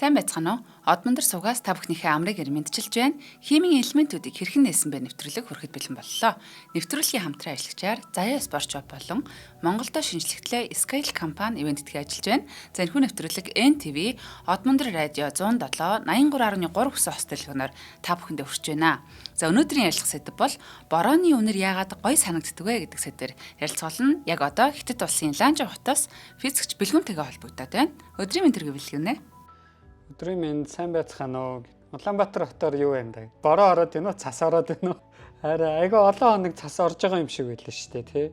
Сайн байцгаана уу? Одмондөр сугаас та бүхнийхээ амрыг мэдчилж байна. Химийн элементүүдийг хэрхэн нээсэн бэ нэвтрүүлэг хүрэхэд бэлэн боллоо. Нэвтрүүлгийн хамтран ажиллагчаар Заяа Спорт Шоп болон Монголдо шинжлэхтлээ Scale компани ивээн тэтгэн ажиллаж байна. За, энэхүү нэвтрүүлэг NTV Одмондөр радио 107 83.3 гэсэн хос телефоноор та бүхэндээ хүрч байна. За, өнөөдрийн ярилцах сэдэв бол борооны үнэр яагаад гоё санагддаг вэ гэдэг сэдвээр ярилцгаолно. Яг одоо Хятад улсын Ланжо хотоос физикч Бэлгүнтэйгээ холбогдоод байна. Өдрийн мэнд төргий, Бэлгүнэ. Өдрийн мэнд, сайн байцгаана уу? Улаанбаатар хотоор юу юм бэ? Бороо ороод байна уу? Цас ороод байна уу? Харин айгүй олон хоног цас орж байгаа юм шиг байлаа шүү дээ, тий.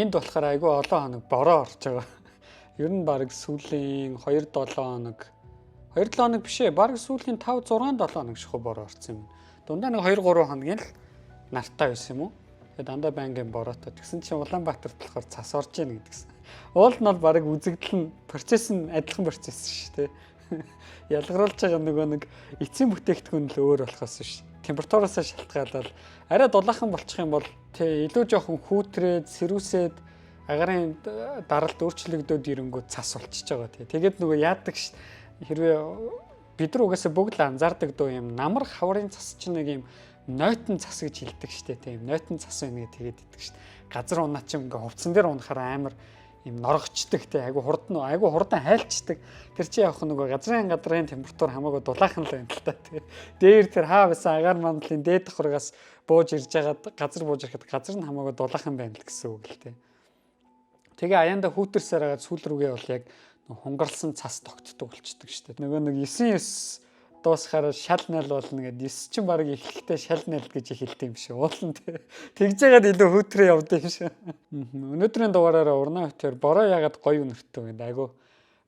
Энд болохоор айгүй олон хоног бороо орж байгаа. Ер нь баг сүүлийн 2 7 хоног, 2 7 хоног биш ээ, баг сүүлийн 5 6 7 хоног шахуу бороо орсон юм. Дундаа нэг 2 3 хоногийн л нартай байсан юм уу? Тэгээ дандаа байнгын бороотой. Тэгсэн чинь Улаанбаатарт болохоор цас орж ийн гэдгсэн. Уул нь бол баг үзэгдэл нь, процесс нь адилхан процесс шүү дээ. Ялгаруулж байгаа нөгөө нэг эцсийн бүтээгдэхүүн л өөр болохоос биш. Температураасаа шалтгаалаад арай дулаахан болчих юм бол тий илүү жоохон хүүтрээд, сэрүүсээд, агарын даралт өөрчлөгдөөд ирэнгүүт цас болчихж байгаа тий. Тэгээд нөгөө яадаг ш хэрвээ бид нар угаасаа бүгд л анзаардаг дөө, юм намар хаврын цас чинь нэг юм нойтон цас гэж хэлдэг штэ, тийм нойтон цас байна гэж тэгээд идэг штэ. Газар унаа чим ингээ хувцсан дээр унахаар амар юм норгочдөг те, айгу хурдан, айгу хурдан хайлчдаг. Тэр чи явах нөгөө газрын температур хамаагүй дулаахан л байна л та, тий. Дээр тэр хаа байсан агаар мандлын дээд давхаргаас бууж ирж байгаад газар бууж ирэхэд газар нь хамаагүй дулаахан байна л гэсэн үг л те. Тэгээ аяанда хүүтэрсээр агаад сүүл рүүгээ бол яг хунгарлсан цас тогтдог болчдөг штэ. Нөгөө нэг 9 9 дуусахаар шал нал болно гэдээ, 9 чинь баг эхлэхдээ шал нал гэж эхэлдэг юм шиг. Уулан тэгж яагаад илүү хүүтрээ явд юм шиг. Өнөөдрийн дугаараараа урнаа хөтөр бороо яагаад гоё үнэртэй гэдэг айгу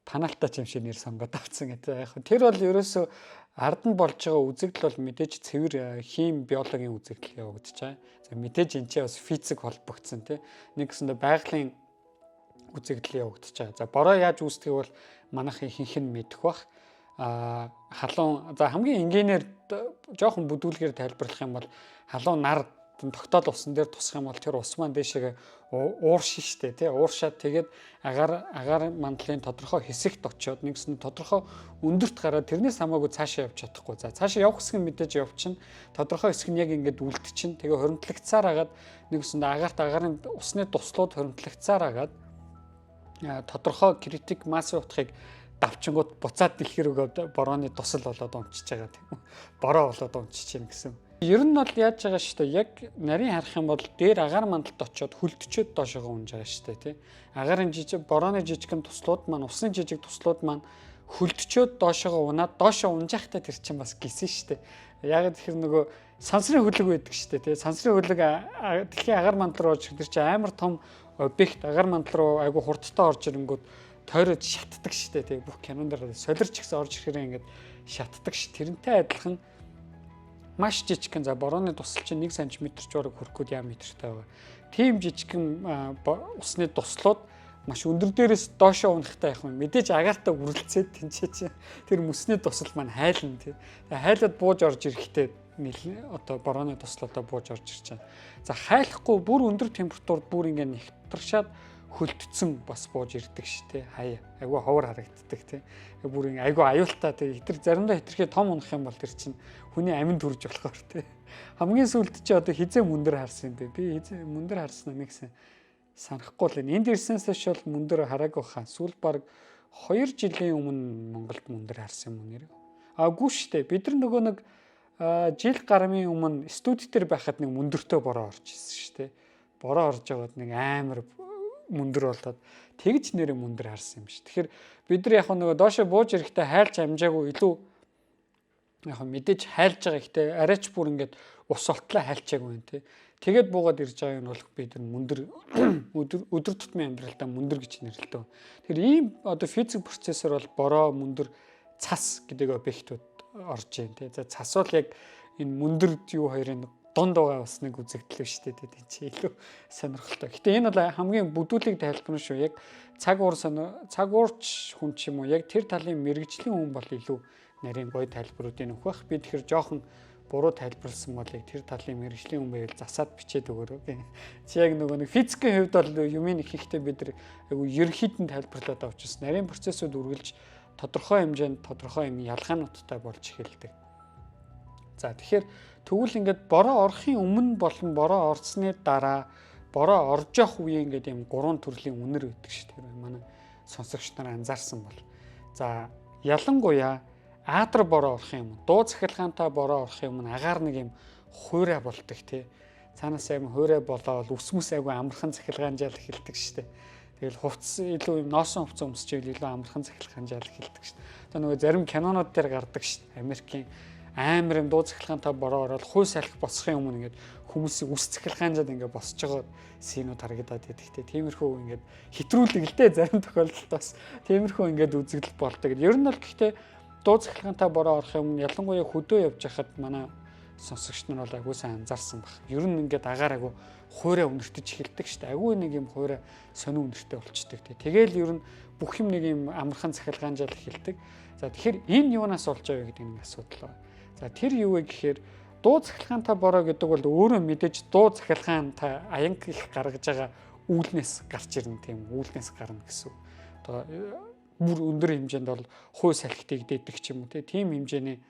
паналтай ч юм шиг нэр сонгоод авсан гэдэг. Яг тэр бол ерөөсөө ард нь болж байгаа үзэгдэл бол мэдээж цэвэр хим биологийн үзэгдэл явагдаж байгаа. За, мэдээж энэ ч бас физик холбогдсон, тий. Нэг гэсэндээ байгалийн үзэгдэл явагдаж байгаа. За, бороо яаж үүсдгийг бол манайхын ихэнх нь мэдэх бах. Халуун, за, хамгийн энгийнээр жоохон бүдүүлгээр тайлбарлах юм бол халуун нар тогтоол усан дээр тусах юм бол тэр ус маань дээшээгээ ууршин штэ, тий, ууршаад тэгээд агаар мандлын тодорхой хэсэгт очиод нэгсэн тодорхой өндөрт гараад тэрнээс хамаагүй цаашаа явж чадахгүй. За, цаашаа явах хэсэг нь мэдээж явчихна. Тодорхой хэсэг нь яг ингээд үлдчин. Тэгээ хоримтлагцаар агаад нэгсэнд агаарт агарын усны туслууд хоримтлагцаар агаад тодорхой критик массын утгыг давчингууд буцаад дэлхий рүүгээ борооны тусал болоод унчиж байгаа, тийм үү. Бороо болоод унчиж юм гэсэн. Ер нь бол яаж байгаа шүү дээ. Яг нарийн харах юм бол дээр агаар мандалд очиод хөлдчөөд доошогоо унж байгаа шүү дээ, тий. Агарын жижиг, борооны жижигхэн туслууд маань, усны жижиг туслууд маань хөлдчөөд доошогоо унаад доошоо унжаахтаа тэр чинь бас гисэн шүү дээ. Яг тэгэхээр нөгөө сансрын хөлөг байдаг шүү дээ, тий. Сансрын хөлөг дэлхийн агаар мандал руу орж, тэр чинь амар том объект, агаар мандал руу айгу хурдтай орж ирэнгүүт тойроод шатдаг шүү дээ, тий. Бүх кинон дээр солирч гисэн орж ирэхээр ингээд шатдаг ш. Тэрнтэй адилхан маш жижигхэн, за, борооны тусал чинь 1 см ч бараг хүрэхгүй диаметртэй байгаа. Тийм жижигхэн усны туслууд маш өндөр дээрээс доошоо унахтай яг юм мэдээж агаартай үрэлцээд тэнцээ чи тэр мөсний тусал маань хайлна, тий. Хайлаад бууж орж ирэхдээ одоо борооны тусал одоо бууж орж ирж байна. За, хайлахгүй бүр өндөр температурд бүр ингээ нэгтршаад хөлдсөн бас бууж ирдэг ш, тий. Хаяа айгүй ховор харагддаг, тий. Бүр ингээ айгүй аюултай, тий. Тэр заримдаа хэтэрхий том унах юм бол тэр чинь хүний аминд хүрж болохоор, тий. Хамгийн сүүлд чи одоо хизээ мөндөр харсан юм бэ? Би хизээ мөндөр харсан нэгсэн санахгүй л байна. Энд ирсэнээс хойш бол мөндөр хараагүй хаа. Сүүл баг 2 жилийн өмнө Монголд мөндөр харсан юм уу нэр. Аагүй штэ. Бид нар нөгөө нэг жил гармын өмнө студи дээр байхад нэг мөндөртөө бороо орж ирсэн штэ. Бороо орж байгаад нэг амар мөндөр болоод тэгж нэрээ мөндөр харсан юм шиг. Тэгэхээр бид нар яг нөгөө доошо бууж ирэхдээ хайлж амжаагүй, илүү яг мэдээж хайлж байгаа, ихтэй арайч бүр ингээд ус олтлоо хайлчаагүй юм, тий. Тэгээд буугаад ирж байгаа юм бол бид нар мөндөр өдөр өдөр тутмын амьдралдаа мөндөр гэж нэрлэдэг. Тэгэхээр ийм одоо физик процессор бол бороо, мөндөр, цас гэдэг объектууд орж байна, тий. За, цас бол яг энэ мөндөр юу хоёрын дунд байгаа бас нэг үзэгдэл биш үү, тий, чи илүү сонирхолтой. Гэтэ энэ бол хамгийн бүдүүлэг тайлбар шүү. Яг цаг уур цаг уурч хүн ч юм уу, яг тэр талын мэрэгжлийн хүн бол илүү нарийн гоё тайлбаруудыг өгөх байх. Би тэгэхээр жоохон буруу тайлбарласан бол яг тэр талын мэрэгжлийн хүн байвал засаад бичээд өгөөрэй. Чи яг нөгөө нэг физикийн хувьд бол юмыг ихэнхдээ бид нар айгу ерөнхийд нь тайлбарлаад авчихсан. Нарийн процессыг үргэлж Тодорхой хэмжээнд тодорхой юм ялгаануудтай болж эхэлдэг. За, тэгэхээр тэгвэл ингээд бороо орохын өмнө болон бороо орсны дараа, бороо орж явах үеийн ингээд юм гурван төрлийн үнэр байдаг шүү дээ. Манай сонсогч нар анзаарсан бол. За, ялангуяа аадар бороо орох юм, дуу цахилгаантай бороо орох юм агаар нэг юм хуурай болдог, тий. Цаанаас юм хуурай болоод үс мүс айгу амархан цахилгаанжаал эхэлдэг шүү дээ. Тэгэл хувцас илүү юм ноосон хувцас өмсчээл илүү амархан цахилгаанжаал эхэлдэг шүү дээ. Одоо нөгөө зарим кинонууд дээр гардаг шүү дээ. Америкийн амар юм дуу цахилгаантай бороо ороод хүй салхи босхын өмнө ингээд хүмүүсийн үс цахилгаанжаад ингээд босч байгаа scene үүд харагдаад байдаг те. Тиймэрхүү ингээд хэтрүүлэг л дээ, зарим тохиолдолд бас тиймэрхүү ингээд үзэгдэл болдог. Ер нь бол гэхдээ дуу цахилгаантай бороо орох юм ялангуяа хөдөө явж байхад манай сонсогч нар бол айгуу сайн анзаарсан баг. Ер нь ингээд агаар айгуу хуурай үнэртэж эхэлдэг шүү дээ. Айгуу нэг юм хуурай сонин үнэртэй болчдөг те. Тэгэл ер нь бүх юм нэг юм амархан цахилгаанжаал эхэлдэг. За, тэгэхээр энэ юунаас болж байгаа гэдэг нэг асуудал байна. За, тэр юу вэ гэхээр дуу цахилгаантай бороо гэдэг бол өөрөө мэдээж дуу цахилгаантай аянг их гаргаж байгаа үүлнээс гарч ирнэ, тийм үүлнээс гарна гэсэн. Одоо бүр өндөр хэмжээнд бол хүй салхи дэгдээдэг ч юм уу, тийм хэмжээний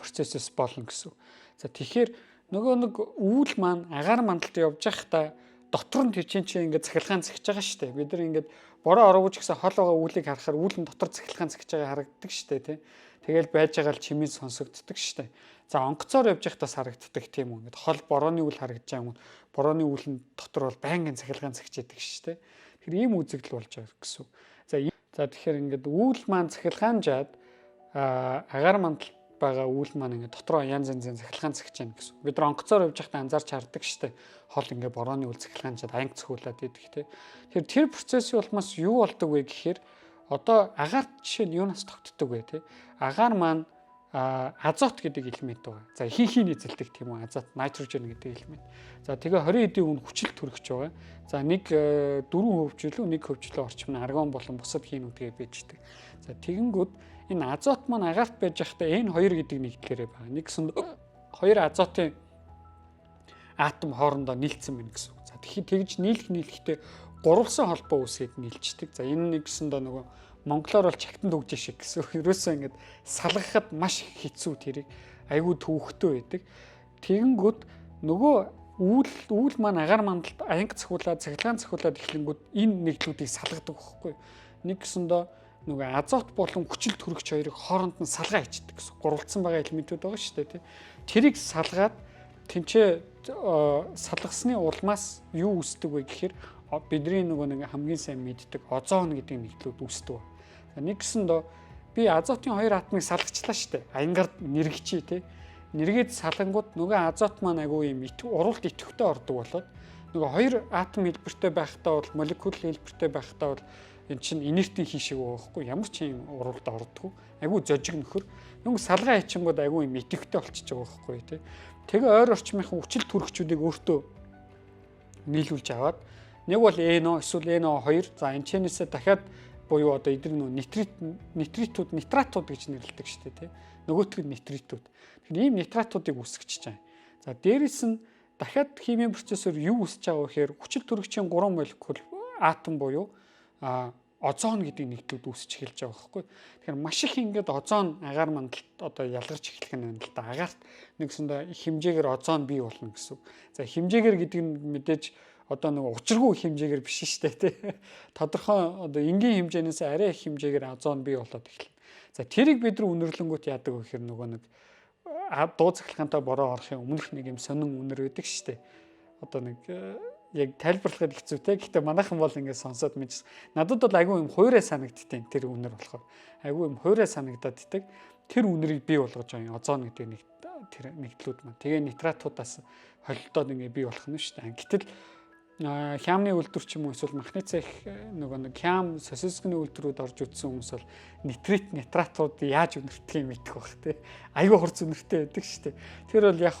процессээс болно гэсэн. За, тэгэхээр нөгөө нэг үүл маань агаар мандалд явж байхдаа дотор нь тэр чинь ингээд цахилгаан цахиж байгаа шүү дээ. Бид нар ингээд бороо ороогүй ч гэсэн хол байгаа үүлийг харахаар үүлэн дотор цахилгаан цахиж байгаа харагддаг шүү дээ, тий. Тэгэл байж байгаа л чимээ сонсогддог шүү дээ. За, онгоцоор явж байхдаа харагддаг, тийм үү. Ингээд хол борооны үл харагдаж байгаа юм. Борооны үүлэн дотор бол байнгын цахилгаан цахиж яадаг шүү дээ. Тэгэхээр ийм үзэгдэл болж байгаа гэсэн. За, тэгэхээр ингээд үүл маань цахилгаанжаад агаар мандал байгаа үүл маань ингээд дотроо янз янзын цахилгаан цахиж яана гэсэн. Бид нар онгоцоор явж байхдаа анзаарч хардаг штэ. Хол ингээд борооны үл цахилгаанжаад аянг цохиулаад идэх те. Тэгэхээр тэр процессын улмаас юу болдог вэ гэхээр одоо агаар жишээ нь юунаас тогтдог вэ, те? Агаар маань азот гэдэг элемент байгаа. За, ихэнхийн эзэлдэг, тийм үү, азот, nitrogen гэдэг элемент. За, тэгээ 20 эдийн үн хүчил төрөгч байгаа. За, нэг 4% ч илүү, 1% ч илүү орчим нь аргон болон бусад хийнүүдгээ бийждэг. За, тэгэнгүүт энэ азот маань агаарт байж байхдаа N2 гэдэг нэгдлээрээ байгаа. Нэг гэсэн хоёр азотын атом хоорондоо нийлцсэн байна гэсэн үг. За, тэгэхээр тэгж нийлэх нийлэхдээ гурвалсан холбоо үүсгээд нийлждэг. За, энэ нэг гэсэндээ нөгөө монголоор бол чагтан түгжээ шиг гэсэн үг. Ерөөсөө ингээд салгахад маш хэцүү, тэрийг айгүй төвөгтэй байдаг. Тэгэнгүүт нөгөө үүл үүл маань агаар мандалд аянг цохиулаад, цахилгаан цохиулаад эхлэнгүүт энэ нэгдлүүдийг салгадаг байхгүй. Нэг гэсэндээ нөгөө азот болон хүчил төрөгч хоёрыг хооронд нь салгаа хийчихдэг гэсэн. Гурвалцсан байгаа элементүүд байгаа шүү дээ, тий. Тэрийг салгаад тэнцээ салгасны улмаас юу үүсдэг вэ гэхээр бидний нөгөө нэг хамгийн сайн мэддэг озон гэдэг нэгдлүүд үүсдэг. За, нэг гэсэндээ би азотын хоёр атомыг салгачлаа шүү дээ. Аянгаар нэргчий, тий. Нэргээд салангууд нөгөө азот маань айгүй юм уруулт идэвхтэй ордог болоод нөгөө хоёр атом хэлбэртэй байхдаа бол, молекул хэлбэртэй байхдаа бол энэ чинь инертийн хий шиг байгаа байхгүй, ямар ч юм уруулд ордоггүй, айгүй зожиг нөхөр. Нөгөө салгаа хийчингууд айгүй юм идэвхтэй болчихж байгаа байхгүй, тий. Тэгээ ойр орчмынхан хүчил төрөгчүүдийг өөртөө нийлүүлж аваад нэг бол NO эсвэл NO2, за, энэ чэнэсээ дахиад буюу одоо эдгээр нөө нитрит нитритүүд, нитратууд гэж нэрлэдэг шүү дээ, тий. Нөгөөх нь нитритүүд. Тэгэхээр ийм нитратуудыг үүсгэж байгаа. За, дээрэс нь дахиад химийн процессор юу үүсэж байгаа вэ гэхээр хүчил төрөгчийн 3 молекул атом буюу озон гэдэг нэгдлүүд үүсэж эхэлж байгаа байхгүй. Тэгэхээр маш их ингээд озон агаар мандалд одоо ялгарч эхлэх нь байна л да. Агаарт нэгсэндээ хэмжээгээр озон бий болно гэсэн үг. За, хэмжээгээр гэдэг нь мэдээж одоо нэг учиргүй хэмжээгээр биш шүү дээ, тий. Тодорхой одоо энгийн хэмжээнээс арай их хэмжээгээр озон бий болоод эхэлнэ. За, тэрийг бид нар үнэрлэнгүүт яадаг вэ гэхээр нөгөө нэг дуу цахилгаантай бороо орохын өмнөх нэг юм сонин үнэр байдаг шүү дээ. Одоо нэг яг тайлбарлахад хэцүү те. Гэхдээ манайхан бол ингээд сонсоод мэдсэн. Надад бол айгүй юм хуурай санагдтiin тэр үнэр болохоор. Айгүй юм хуурай санагдаад идэг. Тэр үнэрийг бий болгож байгаа юм озон гэдэг нэг тэр нэгдлүүд маань. Тэгээ нитратуудаас холилдоод ингээд бий болох нь шүү дээ. Гэтэл хямны үйлдвэр ч юм уу эсвэл махны цех, нөгөө нэг хям сосискны үйлдвэрүүд орж үзсэн хүмүүс бол нитрит нитратууд яаж үнэртгийг мэдэх бах те. Айгүй хурц үнэртэй байдаг шүү дээ. Тэр бол яг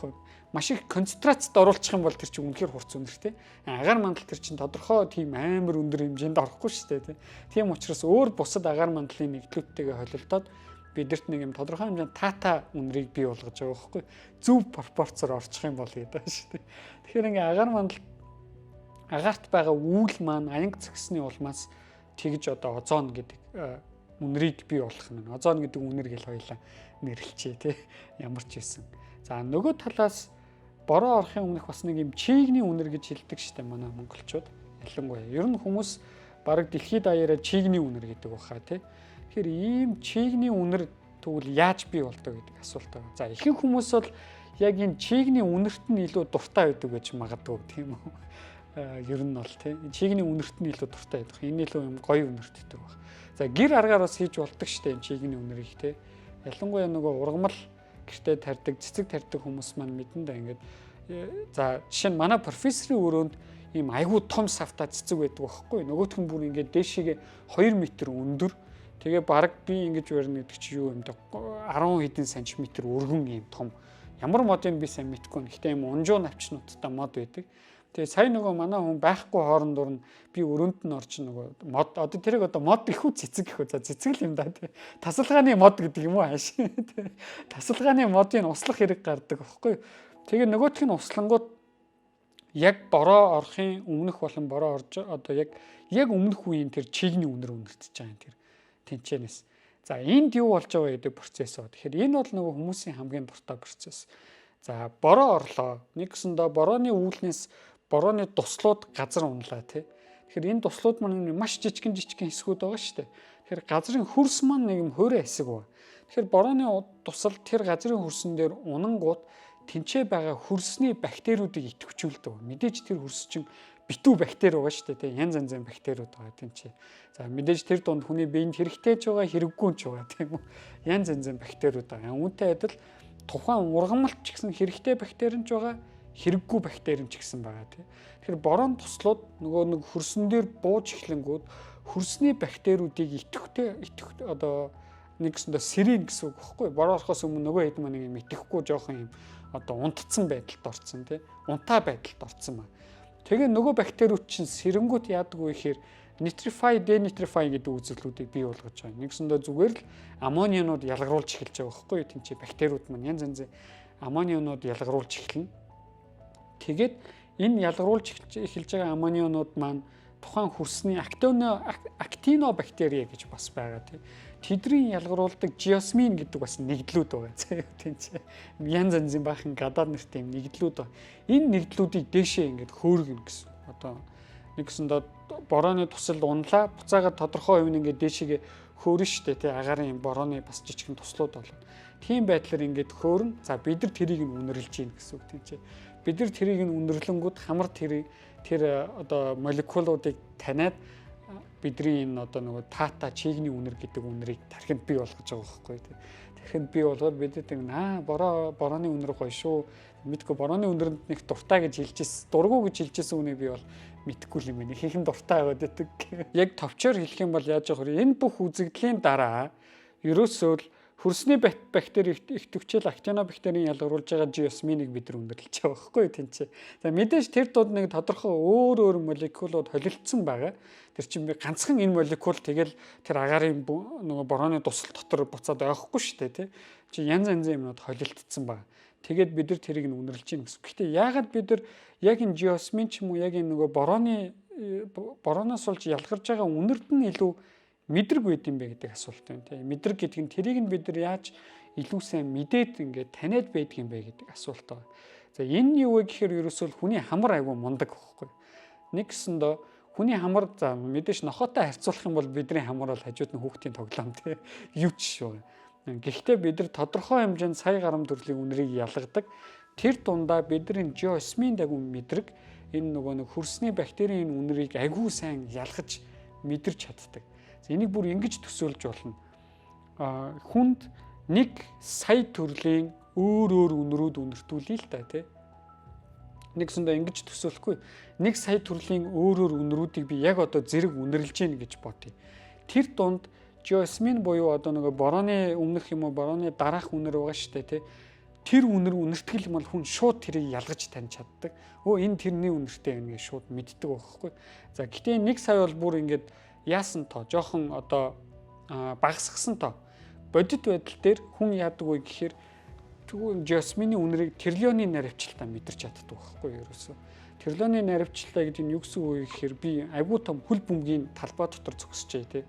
маш их концентрацид оруулчих юм бол тэр чинь үнэхээр хурц үнэртэй. Агаар мандал тэр чинь тодорхой тийм амар өндөр хэмжээнд орохгүй шүү дээ. Тийм учраас өөр бусад агаар мандлын нэгдлүүдтэйгээ холилдоод бидэрт нэг юм тодорхой хэмжээнд тата үнэрийг бий болгож байгаа байхгүй. Зөв пропорцоор орчих юм бол гэдэг шүү дээ. Тэгэхээр ингээ агаар мандал агаарт байгаа үүл маань аянг цэгсний улмаас тэгж одоо озон гэдэг Үнэрийг бий болгох юм. Озон гэдэг үнэр гэл хоёлаа нэрлэлчээ тий. Ямар ч байсан. За, нөгөө талаас бороо орохын өмнөх бас нэг юм чийгний үнэр гэж хэлдэг штэ манай монголчууд. Ялангуяа. Ер нь хүмүүс бараг дэлхийд даяараа чийгний үнэр гэдэг баха тий. Тэгэхээр ийм чийгний үнэр тэгвэл яаж бий болдог гэдэг асуулт байна. За, ихэнх хүмүүс бол яг энэ чийгний үнэрт нь илүү дуртай байдаг гэж магадгүй, тийм үү? Ер нь бол тий. Чийгний үнэрт нь илүү дуртай байдаг. Энэ илүү юм гоё үнэртдэг баг. За, гэр аргаар бас хийж болдог штэ энэ чийгний үнэрийг тий. Ялангуяа нөгөө ургамал гэртээ тарьдаг, цэцэг тарьдаг хүмүүс маань мэдэн да ингээд за, жишээ нь манай профессорын өрөөнд ийм айгүй том савта цэцэг байдаг байхгүй. Нөгөөх нь бүр ингээд дээшээгээ 2 м өндөр. Тэгээ баг би ингэж барина гэдэг чи юу юм бэ? 10 хэдэн сантиметр өргөн ийм том. Ямар модыг би сайн мэдэхгүй. Гэхдээ ийм унжуу навчнуудтай мод байдаг. Тэгээ сая нөгөө манай хүн байхгүй хоорондор нь би өрөөнд нь орж нөгөө мод, одоо тэрийг одоо мод их үү, цэцэг их үү, за, цэцэг л юм да тий. Тасалгааны мод гэдэг юм уу хааш тий. Тасалгааны модыг услах хэрэг гардаг байхгүй. Тэгээ нөгөөх нь услангууд яг бороо орохын өмнөх болон бороо орж одоо яг өмнөх үеийн тэр чийгний үнэр үнэртэж байгаа юм тэр тэнчэнэс. За, энд юу болж байгаа гэдэг процесс оо. Тэгэхээр энэ бол нөгөө хүмүүсийн хамгийн дуртай процесс. За, бороо орлоо. Нэг гэсэндээ борооны үүлнээс борооны дуслууд газар унлаа тий. Тэгэхээр энэ дуслууд маань маш жижигэн жижигэн хэсгүүд байгаа шүү дээ. Тэгэхээр газрын хөрс маань нэг юм хуурай хэсэг байна. Тэгэхээр борооны дусал тэр газрын хөрсөн дээр унангууд тэнцээ байгаа хөрсний бактериудыг идэвхжүүлдэг. Мэдээж тэр хөрс чинь битүү бактери байгаа шүү дээ. Янз янзын бактериуд байгаа тийм чи. За, мэдээж тэр дунд хүний биед хэрэгтэй ч байгаа, хэрэггүй ч байгаа, тийм үү. Янз янзын бактериуд байгаа. Үүнтэй адил тухайн ургамалт ч гэсэн хэрэгтэй бактери нь ч байгаа, хэрэггүй бактери нь ч гэсэн байгаа тийм. Тэгэхээр борон туслууд нөгөө нэг хөрсөн дээр бууж эхлэнгүүд хөрсний бактериудыг идэвхтэй идэвх одоо нэг гэсэндээ сэрийн гэсэн үг байхгүй. Бороо орохоос өмнө нөгөө хэд маань юм идэхгүй жоохон юм одоо унтцсан байдалд орцсон тий. Унтаа байдалд орцсон ба. Тэгээ нөгөө бактериуд чинь сэрэнгүүт яадаг вэ гэхээр nitrify, denitrify гэдэг үзэглүүдийг бий болгож байгаа. Нэгсэндээ зүгээр л аммонианууд ялгаруулж эхэлж байгаа байхгүй юу? Тин чи бактериуд маань янз янзын аммонианууд ялгаруулж эхэлнэ. Тэгээд энэ ялгаруулж эхэлж байгаа аммонианууд маань тухайн хөрсний актинобактери гэж бас байгаа тий. Тэдний ялгаруулдаг геосмин гэдэг бас нэгдлүүд байгаа. Тийм чи. Янз янзын баахан гадаад нэртэй юм нэгдлүүд байна. Энэ нэгдлүүдийг дээшээ ингээд хөөргөнө гэсэн. Одоо нэг гэсэндээ борооны тусал унлаа, буцаагаад тодорхой хувь нь ингээд дээшээгээ хөөрнө штэ тий. Агаарын юм борооны бас жижигхэн туслууд болно. Тийм байдлаар ингээд хөөрн. За, бид нар тэрийг нь үнэрлж гин гэсэн үг тийм чи. Бид нар тэрийг нь үнэрлэнгүүд хамар тэр тэр одоо молекулуудыг таниад бидний энэ одоо нөгөө тата чийгний үнэр гэдэг үнэрийг тархинд бий болгож байгаа байхгүй тий. Тархинд бий болгоод бид нар аа борооны үнэр гоё шүү. Мэдгүй борооны үнэрэнд нэг дуртай гэж хэлжсэн, дургу гэж хэлжсэн үнийг би бол мэдэхгүй юм байна. Ихэнх дуртай байгаад байдаг. Яг товчоор хэлэх юм бол яаж явах вэ? Энэ бүх үзэгдлийн дараа ерөөсөө л хөрсний бактери идэвхжил актинобактерийн ялгаруулж байгаа геосминийг бид нар үнэрлэж байгаа байхгүй тийм чи. За, мэдээж тэр дунд нэг тодорхой өөр өөр молекулууд холилдсон байгаа. Тэр чинь би ганцхан энэ молекул тэгэл тэр агаарын нөгөө борооны тусал дотор буцаад ойхгүй шүү дээ тий. Чи янз янзын юмнууд холилдсон байгаа. Тэгээд бид нар тэрийг нь үнэрлэж гин гэсэн. Гэхдээ яагаад бид нар яг энэ геосмин ч юм уу яг энэ нөгөө борооноос болж ялгарч байгаа үнэрт нь илүү мэдрэг байд юм бэ гэдэг асуулт байна тийм. Мэдрэг гэдэг нь тэрийг нь бид нар яаж илүү сайн мэдээд ингээд таниад байдаг юм бэ гэдэг асуулт байна. За, энэ юу вэ гэхээр ерөөсөө хүний хамар айгүй мундаг байхгүй. Нэг гэсэндээ хүний хамар, за, мэдээж нохотой харьцуулах юм бол бидний хамар бол хажууд нь хүүхдийн тоглоом тийм юу ч шүү. Гэхдээ бид нар тодорхой хэмжээнд сая гаруй төрлийн үнэрийг ялгадаг. Тэр дундаа бидний геосмин дагуу мэдрэг энэ нөгөө нэг хөрсний бактерийн үнэрийг айгүй сайн ялгаж мэдэрч чаддаг. Энийг бүр ингэж төсөөлж болно. Хүнд 1 сая төрлийн өөр өөр үнрүүд үнэртүүлье л та тий. Нэгсэндээ ингэж төсөөлөхгүй. 1 сая төрлийн өөр өөр үнрүүдийг би яг одоо зэрэг үнэрлж гин гэж бодъё. Тэр дунд геосмин буюу одоо нөгөө борооны өмнөх юм уу борооны дараах үнэр байгаа шүү дээ тий. Тэр үнэр үнэртгэл юм бол хүн шууд тэрийг ялгаж таньж чаддаг. Өө, энэ тэрний үнэртэй юм гэж шууд мэддэг байхгүй. За, гэтээ 1 сая бол бүр ингээд яасан тоо жоохон одоо багасгасан тоо. Бодит байдал дээр хүн яадаг вэ гэхээр жасмины үнэрийг триллионы наривчлалтаа мэдэрч чаддаг байхгүй юу ерөөсөө. Триллионы наривчлалтаа гэдэг нь юу гэсэн үг вэ гэхээр би айгүй том хөл бөмбөгийн талбай дотор зогсожээ тий.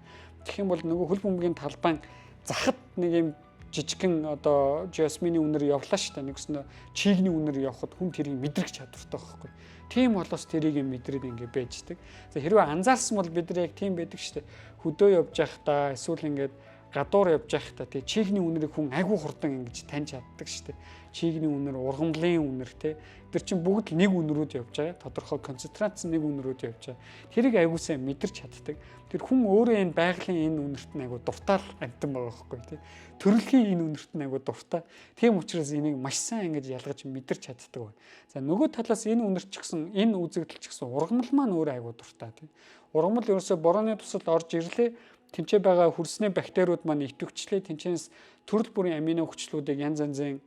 Тэгэх юм бол нөгөө хөл бөмбөгийн талбайн захад нэг юм жижигхэн одоо жасмины үнэр явлаа шүү дээ. Нэгсэн чийгний үнэр явхад хүн тэрийг мэдрэх чадвартай байхгүй. Тийм болоос тэрийг мэдрээд ингэ байждаг. За, хэрвээ анзаарсан бол бид нар яг тийм байдаг шүү дээ. Хөдөө явж байхдаа эсвэл ингээд гадуур явж байхдаа тий чийгний үнэрийг хүн айгүй хурдан ингэж таньж чаддаг шүү дээ. Чийгний үнэр, ургамлын үнэр тий. Тэр чинь бүгд л нэг үнрүүд явж байгаа. Тодорхой концентрац нэг үнрүүд явж байгаа. Тэрийг айгүй сайн мэдэрч чаддаг. Тэр хүн өөрөө энэ байгалийн энэ үнэрт нь айгүй дуртай л амьтан байгаа байхгүй тий. Төрөлхийн энэ үнэрт нь айгүй дуртай. Тийм учраас энийг маш сайн ингэж ялгаж мэдэрч чаддаг байна. За, нөгөө талаас энэ үнэрт ч гэсэн, энэ үзэгдэл ч гэсэн ургамал маань өөрөө айгүй дуртай тий. Ургамал ерөөсө борооны тусал орж ирлээ, тэнцээ байгаа хөрсний бактериуд маань идэвхжлээ, тэнцэнс төрөл бүрийн амино хүчлүүдийг, янз янзын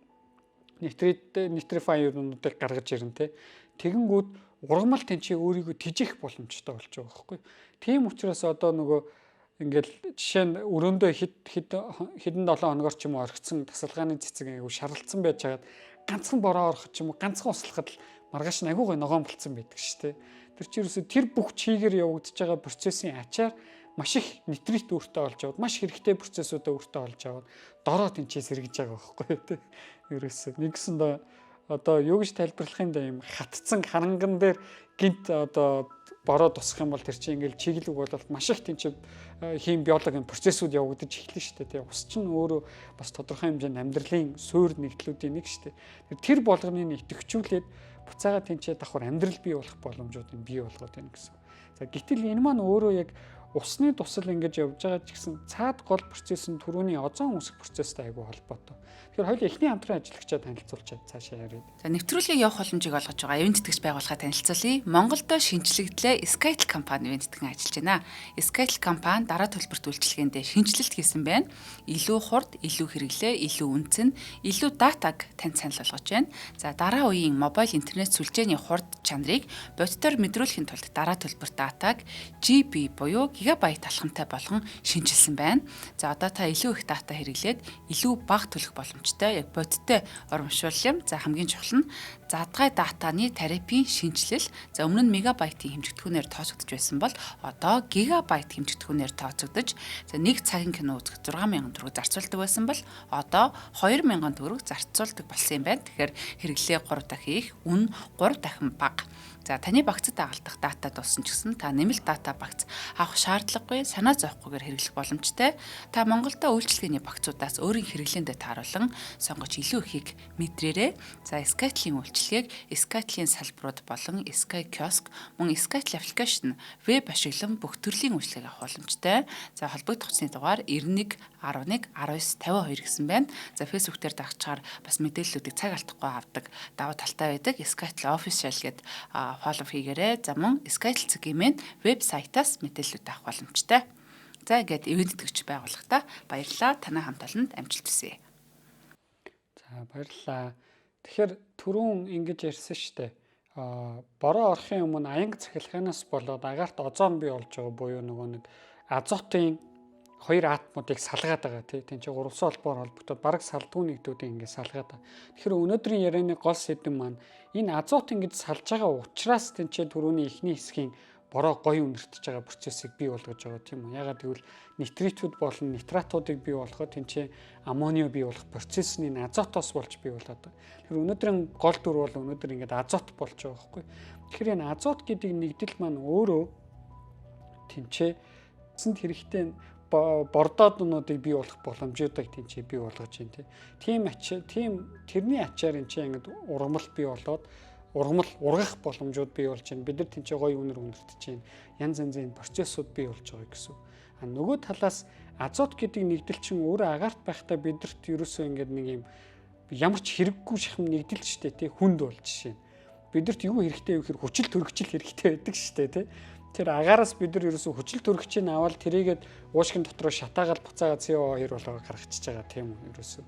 нитрит, nitrifier-нуудыг гаргаж ирнэ те. Тэгэнгүүт ургамал тэнцээ өөрийгөө тижих боломжтой болж байгаа байхгүй. Тийм учраас одоо нөгөө ингээл жишээ нь өрөөндөө хэд хэд хэдэн 7 хоногор ч юм уу орхисон тасалгааны цэцэг айгу шаралцсан байж хагаад ганцхан бороо ороход ч юм уу, ганцхан услахад л маргааш нь айгу гой ногоон болцсон байдаг шүү дээ. Тэр чинь ерөөсө тэр бүх чигээр явагдаж байгаа процессын ачаар маш их нитрит өөртөө олж аваад, маш хэрэгтэй процессуудаа өөртөө олж аваад дороо тэнцээ сэргэж байгаа байхгүй тий. Ерөөсө нэгсэндээ одоо юу гэж тайлбарлах юм да, юм хатцсан харанган дээр гинт одоо бороо тусах юм бол тэр чинь ингээл чиглэг болоод маш их тэнцээ хим биологийн процессууд явагдаж эхэлнэ шүү дээ тий. Ус чинь өөрөө бас тодорхой хэмжээнд амьдралын суур нэгдлүүдийн нэг шүү дээ. Тэр болгоныг идэвхжүүлээд буцаага тэнцээ давхар амьдрал бий болох боломжуудыг бий болгоод байна гэсэн. За, гэтэл энэ маань өөрөө яг усны тусал ингэж явж байгаа ч гэсэн цаад гол процесс нь түрүүний озон үүсэх процесстэй айгүй холбоотой. Тэгэхээр хоёул эхний хамтран ажиллагчаа танилцуулчаад цаашаа яриад. За, нэвтрүүлгийг явах боломжийг олгож байгаа ивээн тэтгэгч байгууллагаа танилцуулъя. Монголдо шинэчлэгдлээ Skytel компани ивээн тэтгэн ажиллаж байна. Skytel компани дараа төлбөрт үйлчилгээндээ шинэчлэлт хийсэн байна. Илүү хурд, илүү хэрэглээ, илүү үнцэн, илүү датаг танд санал болгож байна. За, дараа үеийн мобайл интернет сүлжээний хурд чанарыг бодитоор мэдрүүлэхийн тулд дараа төлбөрт датаг GB буюу гигабайт алхамтай болгон шинэчилсэн байна. За, одоо та илүү их дата хэрэглээд илүү бага төлөх боломжтой, яг бодиттой урамшуул юм. За, хамгийн чухал нь задгай датаны тарифын шинэчлэл. За, өмнө нь мегабайтын хэмжигдэхүүнээр тооцогдож байсан бол одоо гигабайт хэмжигдэхүүнээр тооцогдож, за, нэг цагийн кино үзэх 6000 төгрөг зарцуулдаг байсан бол одоо 2000 төгрөг зарцуулдаг болсон юм байна. Тэгэхээр хэрэглээ 3 дахин их, үн 3 дахин бага. За, таны багцад дагалдах дата дууссан ч гэсэн та нэмэлт дата багц авах шаардлагагүй, санаа зовхгүйгээр хэрэглэх боломжтой. Та Монголдо үйлчилгээний багцуудаас өөрийн хэрэглээндээ тааруулан сонгож илүү ихийг мэдрээрэй. За, Skytel-ийн үйлчилгээг Skytel-ийн салбарууд болон Sky Kiosk мөн Skytel application веб ашиглан бүх төрлийн үйлчилгээг авах боломжтой. За, холбогдох утасны дугаар 91 11 19 52 гэсэн байна. За, Facebook дээр дагчаар бас мэдээллүүдийг цаг алдахгүй авдаг давуу талтай байдаг. Skytel Official гээд follow хийгээрэй. За, мөн Skytel цэг mn вебсайтаас мэдээллүүд авах боломжтой. За, ингээд ивээн тэтгэгч байгууллагата баярлалаа. Танай хамт олонд амжилт хүсье. За, баярлалаа. Тэгэхээр түрүүн ингэж ярьсан шүү дээ. Бороо орохын өмнө аянга цахилгаанаас болоод агаарт озон бий болж байгаа буюу нөгөө нэг азотын хоёр атомуудыг салгаад байгаа тий. Тэн чинь гурвалсан холбоогоор холбогдоод бараг салдгүй нэгдүүдийг ингээд салгаад байгаа. Тэгэхээр өнөөдрийн ярианы гол сэдэв маань энэ азот ингэж салж байгаа учраас тэнцээ түрүүний эхний хэсгийн бороо гоё үнэртэж байгаа процессыг бий болгож байгаа, тийм үү. Ягаад гэвэл нитритүүд болон нитратуудыг бий болгоход тэнцээ аммонио бий болох процесс нь энэ азотоос болж бий болоод байгаа. Тэгэхээр өнөөдрийн гол дүр бол өнөөдөр ингээд азот болж байгаа байхгүй. Тэгэхээр энэ азот гэдэг нэгдэл маань өөрөө тэнцээ эцэнд хэрэгтэй бордооднуудыг бий болох боломжуудыг тэнцээ бий болгож байна тий. Тийм ач тийм тэрний ачаар энэ чинь ингээд ургамал бий болоод ургамал ургах боломжууд бий болж байна. Бид нар тэнцээ гоё үнэр үнэртэж байна. Янз янзын процессууд бий болж байгаа гэсэн. А нөгөө талаас азот гэдэг нэгдэл чинь өөрөө агаарт байхдаа бидэрт ерөөсөө ингээд нэг юм ямар ч хэрэггүй шахам нэгдэл штэ тий, хүнд бол жишээ. Бидэрт юу хэрэгтэй вэ гэхээр хүчил төрөгчл хэрэгтэй байдаг штэ тий. Тэр агаараас бид нар ерөөсөө хүчил төрөгчийг аваад тэрийгэд уушгин дотроо шатаагаад буцаагаад CO2 болгоо гаргачихж байгаа, тийм үү, ерөөсөө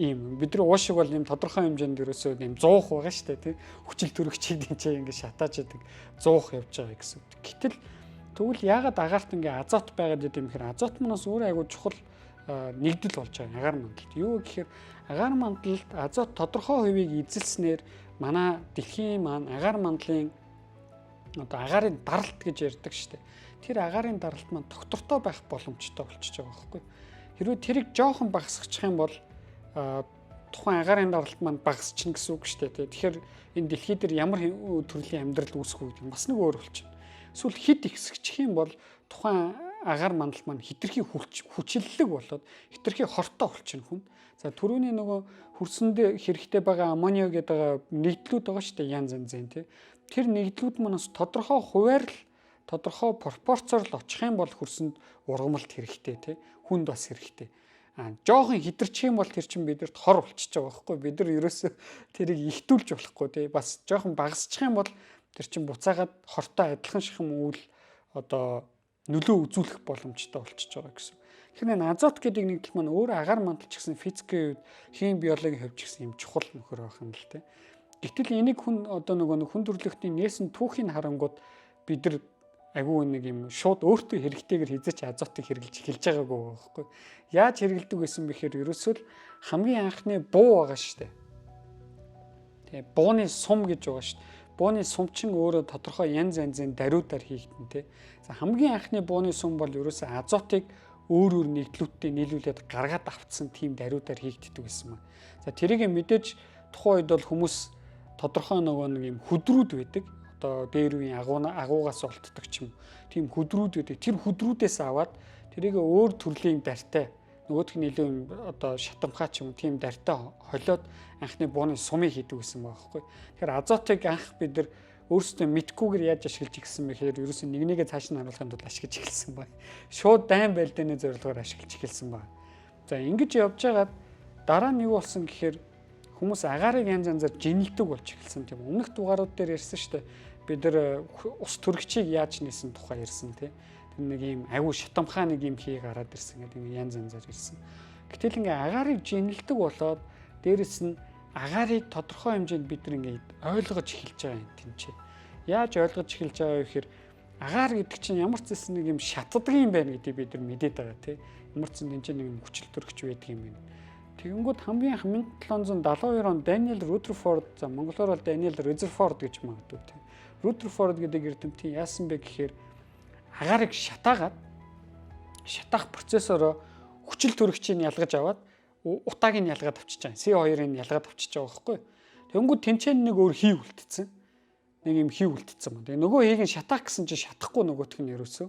ийм бид нар уушиг бол ийм тодорхой хэмжээнд ерөөсөө ийм зуух байгаа шүү дээ тий, хүчил төрөгчийг дэнчээ ингэ шатааж идэг зуух явж байгаа гэсэн. Гэтэл тэгвэл яагаад агаарт ингээ азот байгаад идэм гэхээр азот манаас өөрөө айгуу чухал нэгдэл болж байгаа агаар мандалд. Юу гэхээр агаар мандалд азот тодорхой хувийг эзэлснээр манай дэлхийн маань агаар мандлын Одоо агаарын даралт гэж ярьдаг шүү дээ. Тэр агаарын даралт маань тогтвортой байх боломжтой болчихж байгаа байхгүй. Хэрвээ тэрийг жоохон багасгачих юм бол тухайн агаарын даралт маань багасчихна гэсэн үг шүү дээ. Тэгэхээр энэ дэлхий дээр ямар төрлийн амьдрал үүсэх вэ гэдэг нь бас нэг өөр болчихно. Эсвэл хэд ихсгчих юм бол тухайн агаар мандал маань хитрхи хүчлэлэг болоод хитрхи хортой болчихно хүн. За түрүүний нөгөө хөрсөнд хэрэгтэй байгаа аммониа гэдэг нэгдлүүд байгаа шүү дээ, янз янзын тий. Тэр нэгдлүүд маань бас тодорхой хувиар л тодорхой пропорцоор л очих юм бол хөрсөнд ургамалт хэрэгтэй тий. Хүнд бас хэрэгтэй. А жоохон хитэрчих юм бол тэр чинь бидэрт хор болчихж байгаа байхгүй. Бид нар ерөөсөө тэрийг ихтүүлж болохгүй тий. Бас жоохон багасчих юм бол тэр чинь буцаагаад хортой адилхан шихэм үйл одоо нөлөө үзүүлэх боломжтой болчихж байгаа гэсэн. Тэгэхээр энэ азот гэдэг нэгдэл маань өөр агаар мандал ч гэсэн физикийн хувьд, хим биологийн хувьд ч гэсэн юм чухал нөхөр байх юм л тий. Гэтэл энийг хүн одоо нөгөө хүн төрөлхтний нээсэн түүхийг харангууд бид нар айгүй нэг юм шууд өөртөө хэрэгтэйгэр хизээч азотыг хэрэглэж эхэлж байгаагүй байхгүй. Яаж хэрэгэлдэг байсан бэ гэхээр ерөөсөө л хамгийн анхны буу байгаа шүү дээ. Тэгээ бууны сум гэж байгаа шүү дээ. Бууны сум чинь өөрөө тодорхой янз янзын даруйдаар хийгдэн тэ. За хамгийн анхны бууны сум бол ерөөсөө азотыг өөр өөр нэгдлүүдтэй нийлүүлээд гаргаад авцсан тийм даруйдаар хийгддэг байсан маань. За тэрийг мэдээж тухайн үед бол хүмүүс тодорхой нөгөө нэг юм хөдрүүд байдаг. Одоо дээр үеийн агуугаас олддог ч юм. Тийм хөдрүүд байдаг. Тэр хөдрүүдээс аваад тэрийг өөр төрлийн дартай нөгөөх нь илүү юм одоо шатамхай ч юм уу тийм дартай холиод анхны бууны сумыг хийдэг гэсэн байгаа байхгүй. Тэгэхээр азотыг анх бид нар өөрсдөө мэдхгүйгээр яаж ашиглаж ирсэн бэ гэхээр ерөөсөө нэг нэгэ цааш нь харуулахын тулд ашиглаж эхэлсэн байна. Шууд дайн байлдааны зорилгоор ашиглаж эхэлсэн байна. За ингэж явж байгаад дараа нь юу болсон гэхээр хүмүүс агаарыг янз янзаар жинэлдэг болж эхэлсэн тийм. Өмнөх дугаарууд дээр ярьсан шүү дээ. Бид нар ус төрөгчийг яаж нээсэн тухай ярьсан тийм. Тэр нэг юм айгүй шатамхаа нэг юм хий гараад ирсэн гэдэг нэг янз янзаар ирсэн. Гэтэл ингээ агаарыг жинэлдэг болоод дээрэс нь агаарыг тодорхой хэмжээнд бид нар ингээд ойлгож эхэлж байгаа юм тэнцээ. Яаж ойлгож эхэлж байгаа вэ гэхээр агаар гэдэг чинь ямар ч зүйл нэг юм шатдаг юм байна гэдгийг бид нар мэдээд байгаа тий. Ямар ч тэнцээ нэг юм хүчил төрөгч байдаг юм байна. Тэгэнгүүт хамгийн 1772 онд Даниэл Рутерфорд, за монголоор бол Даниэл Резерфорд гэж магадгүй тий. Рутерфорд гэдэг эрдэмтэн яасан бэ гэхээр агаарыг шатаагаад шатаах процессороо хүчил төрөгчийг ялгаж аваад утааг нь ялгаад авчиж байгаа. C2-ыг ялгаад авчиж байгаа байхгүй. Тэнгүүд тэнцэн нэг өөр хий үлдсэн. Нэг юм хий үлдсэн ба. Тэгээ нөгөө хийг нь шатаах гэсэн чинь шатахгүй нөгөөх нь ерөөсөө.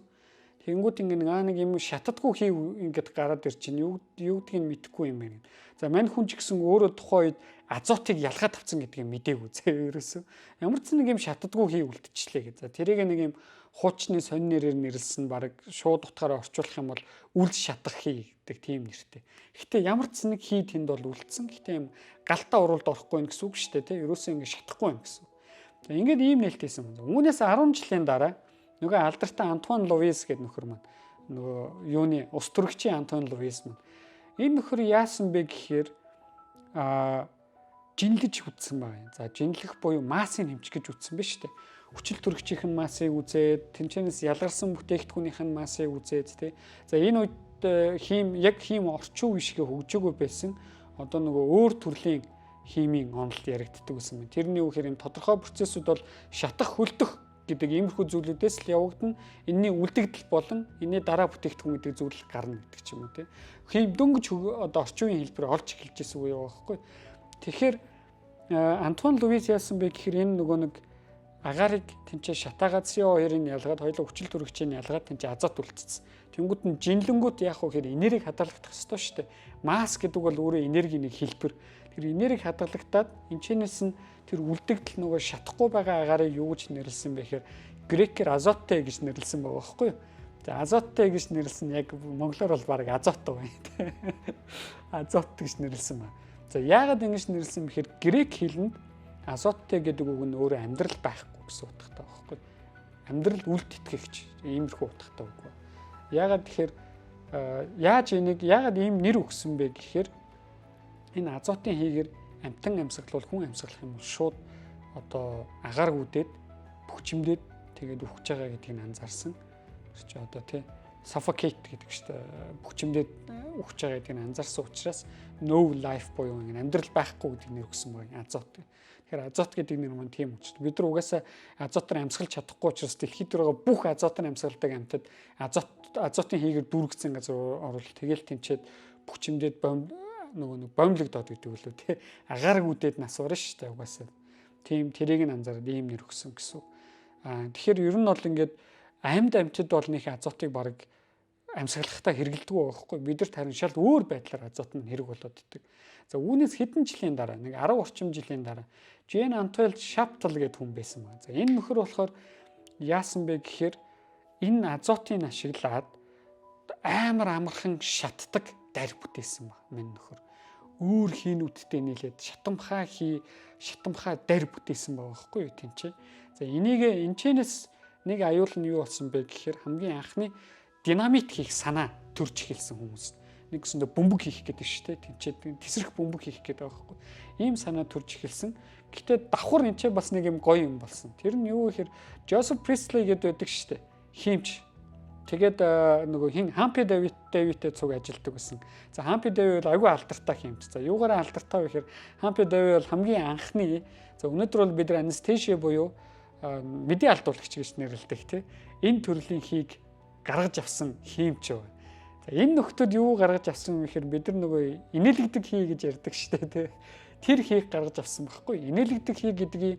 Тэнгүүд ингээ нэг юм шатдаггүй хий ингээд гараад ир чинь юу гэдгийг мэдэхгүй юм байна. За мань хүн ч гэсэн өөрөө тухайн үед азотыг ялгаад авсан гэдгийг мдээгүй зэ ерөөсөө. Ямар ч нэг юм шатдаггүй хий үлдчихлээ гэж. За тэрийг нэг юм хуучны сонь нэрээр нэрлсэн баг шууд утгаараа орчуулах юм бол үл шатах хий гэдэг тийм нэртэй. Гэхдээ ямар ч нэг хий тэнд бол үлдсэн. Гэхдээ юм галтаа уралд орохгүй юм гэсэн үг шүү дээ тий. Ерөөсөө ингэ шатахгүй юм гэсэн. За ингээд ийм нээлт хийсэн юм. Үүнээс 10 жилийн дараа нөгөө алдартай Антуан Луис гэдэг нөхөр маань нөгөө юуны ус төрөгчийн Антуан Луис маань энэ нөхөр яасан бэ гэхээр жинлэж үтсэн байна. За жинлэх буюу массыг хэмжих гэж үтсэн ба шүү дээ. Хүчил төрөгчийн массыг үзээд, тэнцэнээс ялгарсан бүтээгдэхүүнийх нь массыг үзээд тий. За энэ үед хим яг хим орчин үе шиг хөгжөөгүй байсан. Одоо нөгөө өөр төрлийн химийн онол яригддаг гэсэн юм. Тэрний үгээр юм тодорхой процессууд бол шатах, хөлдөх гэдэг иймэрхүү зүйлүүдээс л явагдана. Энэний үлдэгдэл болон энэний дараа бүтээгдэхүүн гэдэг зүйл гарна гэдэг ч юм уу тий. Хим дөнгөж одоо орчин үеийн хэлбэр олж эхэлж байсан үе байгаа байхгүй. Тэгэхээр Антуан Луис яасан бэ гэхээр энэ нөгөө нэг агарыг тэнцээ шатаагаад CO2-ыг ялгаад хоёулаа хүчил төрөгчийг ялгаад тэнцээ азот үлдсэн. Тэнгүүд нь жинлэнгүүт яах вэ гэхээр энергийг хадгалагдах ёстой шүү дээ. Масс гэдэг бол өөрөө энергийн нэг хэлбэр. Тэр энерги хадгалагдаад энэчнээс нь тэр үлдэгдэл нөгөө шатахгүй байгаа агарыг юу гэж нэрлсэн бэ гэхээр грекээр азоттэй гэж нэрлсэн байгаа байхгүй юу? За азоттэй гэж нэрлсэн яг монголоор бол баг азот байгаа юм. Азот гэж нэрлсэн байна. За яагаад ингэж нэрлсэн бэхээр грек хэлэнд азоттой гэдэг үг нь өөрөө амьдрал байхгүй гэсэн утгатай байхгүй. Амьдрал үл тэтгэгч иймэрхүү утгатай үг байна. Яагаад тэгэхээр яаж энийг яагаад ийм нэр өгсөн бэ гэхээр энэ азотын хийгээр амтан амьсгалуул хүн амьсгалах юм бол шууд одоо агаар гүдээд бөхчмдээд тэгээд үхэж байгаа гэдгийг анзаарсан. Тэр чи одоо тий suffocate гэдэг шүү дээ. Бөхчмдээд үхэж байгаа гэдгийг анзаарсан учраас no life буюу ингэ амьдрал байхгүй гэдэг нэр өгсөн байгаа азот. Тэгэхээр азот гэдэг нэр маань тийм учраас бид нар угаасаа азотоор амьсгалж чадахгүй учраас дэлхийд дээр байгаа бүх азотоор амьсгалдаг амьтад азотын хийгээр дүүргэсэн газар оруул тэгэл тэнчээд бөхчмдээд бом нөгөө нэг бомлогдоод гэдэг үлээ тий, агаар гүдээд нас орно шүү дээ угаасаа. Тийм, тэрийг нь анзаараад ийм нэр өгсөн гэсэн. Тэгэхээр ер нь бол ингээд амьд амьтад бол нэг азотыг баг амьсгалахдаа хэрэгэлдэг байхгүй. Бид нарт харин шал өөр байдлаар азот нь хэрэг болоод идэг. За, үүнээс хэдэн жилийн дараа, нэг 10 орчим жилийн дараа Жен Антуэль Шаптал гэдэг хүн байсан байна. За, энэ нөхөр болохоор яасан бэ гэхээр энэ азотыг ашиглаад амар амархан шатдаг дарь бүтээсэн баг. Мэн нөхөр өөр хийнүүдтэй нийлээд шатамхаа хий, шатамхаа дарь бүтээсэн байгаа байхгүй юу тийм чи. За, энийг энэчнээс нэг аюул нь юу болсон бэ гэхээр хамгийн анхны динамит хийх санаа төрж эхэлсэн хүмүүс. Нэг гэсэндээ бөмбөг хийх гэдэг шүү дээ. Тэнцээд тесрэх бөмбөг хийх гэдэг байгаа байхгүй. Ийм санаа төрж эхэлсэн. Гэхдээ давхар энэ ч бас нэг юм гоё юм болсон. Тэр нь юу гэхээр Жозеф Присли гэдэг байдаг шүү дээ. Хиймч. Тэгээд нөгөө хин Хампи Давид Дэвитэй цуг ажилладаг байсан. За, Хампи Дэви бол айгүй алдартай хиймч. За, юугаараа алдартай вэ гэхээр Хампи Дэви бол хамгийн анхны, за, өнөөдөр бол бид нар anesthesia буюу мэдээ алдуулагч гэж нэрлэдэг тий. Энэ төрлийн хийг гаргаж авсан хиймч юу. За, энэ нөхдүүд юу гаргаж авсан вэ гэхээр бид нар нөгөө инээлэгдэг хий гэж ярьдаг штэ тий. Тэр хийг гаргаж авсан байхгүй. Инээлэгдэг хий гэдгийг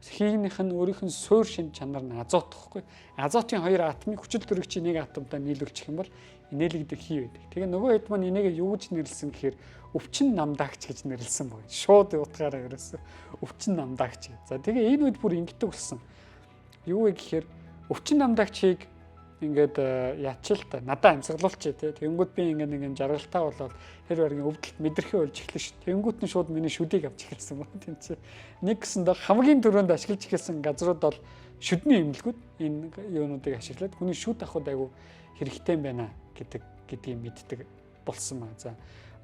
хийнийх нь өөрийнх нь суур шин чанар нь азот байхгүй. Азотын хоёр атомыг хүчил төрөгчийн нэг атомтай нийлүүлчих юм бол инээлэгдэг хий байдаг. Тэгээ нөгөө хэд маань энийг юу гэж нэрлсэн гэхээр өвчин намдаагч гэж нэрлсэн байна. Шууд утгаараа ерөөсөө өвчин намдаагч. За, тэгээ энэ үед бүр ингэдэг болсон. Юу вэ гэхээр өвчин намдаагчийг ингээд ячил та надаа амьсгалуулчих тий. Тэнгүүд би ингээд нэг юм жаргалтай болоод тэр баргийн өвдөлт мэдрэхээ болж эхлэн ш. Тэнгүүд нь шууд миний шүдийг авч эхэлсэн байна. Тийм чи. Нэг гэсэндээ хамгийн түрүүнд ашиглаж эхэлсэн газрууд бол шүдний эмнэлгүүд энэ юунуудыг ашиглаад хүний шүд авахд айгу хэрэгтэй юм байна гэдгийг мэддэг болсон маа. За,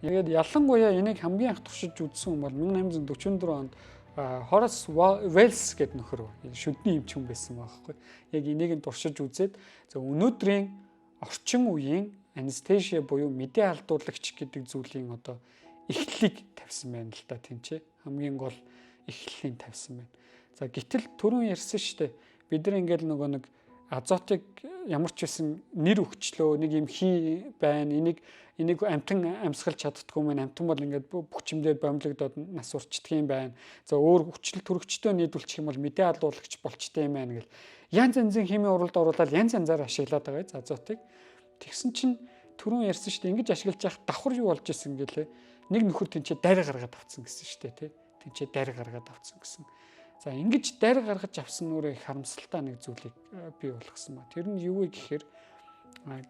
тэгээд ялангуяа энийг хамгийн анх туршиж үзсэн хүн бол 1844 онд Хорас Велс гэдэг нөхөр шүдний эмч хүн байсан байхгүй. Яг энийг нь туршиж үзээд, за, өнөөдрийн орчин үеийн anesthesia буюу мэдээ алдуулагч гэдэг зүйлийн одоо эхлэлийг тавьсан байна л да тийм чи. Хамгийн гол эхлэлийн тавьсан байна. За, гэтэл түрүүн ярьсан шүү дээ. Бид нар ингээл нөгөө нэг азотыг ямар ч байсан нэр өгчлөө, нэг юм хий байна. Энийг амтан амьсгалж чаддгүй мэн, амтан бол ингээд бөхчмдээ бомлогдоод нас урчдаг юм байна. За, өөр хүчил төрөгчтэй нийлүүлчих юм бол мэдээ алуулагч болчтой юм байна гэл. Янз янзын химийн уралд оруулаад янз янзаар ашиглаад байгаа за азотыг. Тэгсэн чинь түрүүн ярьсан шүү дээ. Ингэж ашиглаж явах давхар юу болж исэн гэлээ. Нэг нөхөр тэнцээ дайр гаргаад авцсан гэсэн шүү дээ, тий. Тэнцээ дайр гаргаад авцсан гэсэн. За, ингэж дайр гаргаж авсан нүрээ их харамсалтай нэг зүйлийг бий болгосон ба. Тэр нь юу вэ гэхээр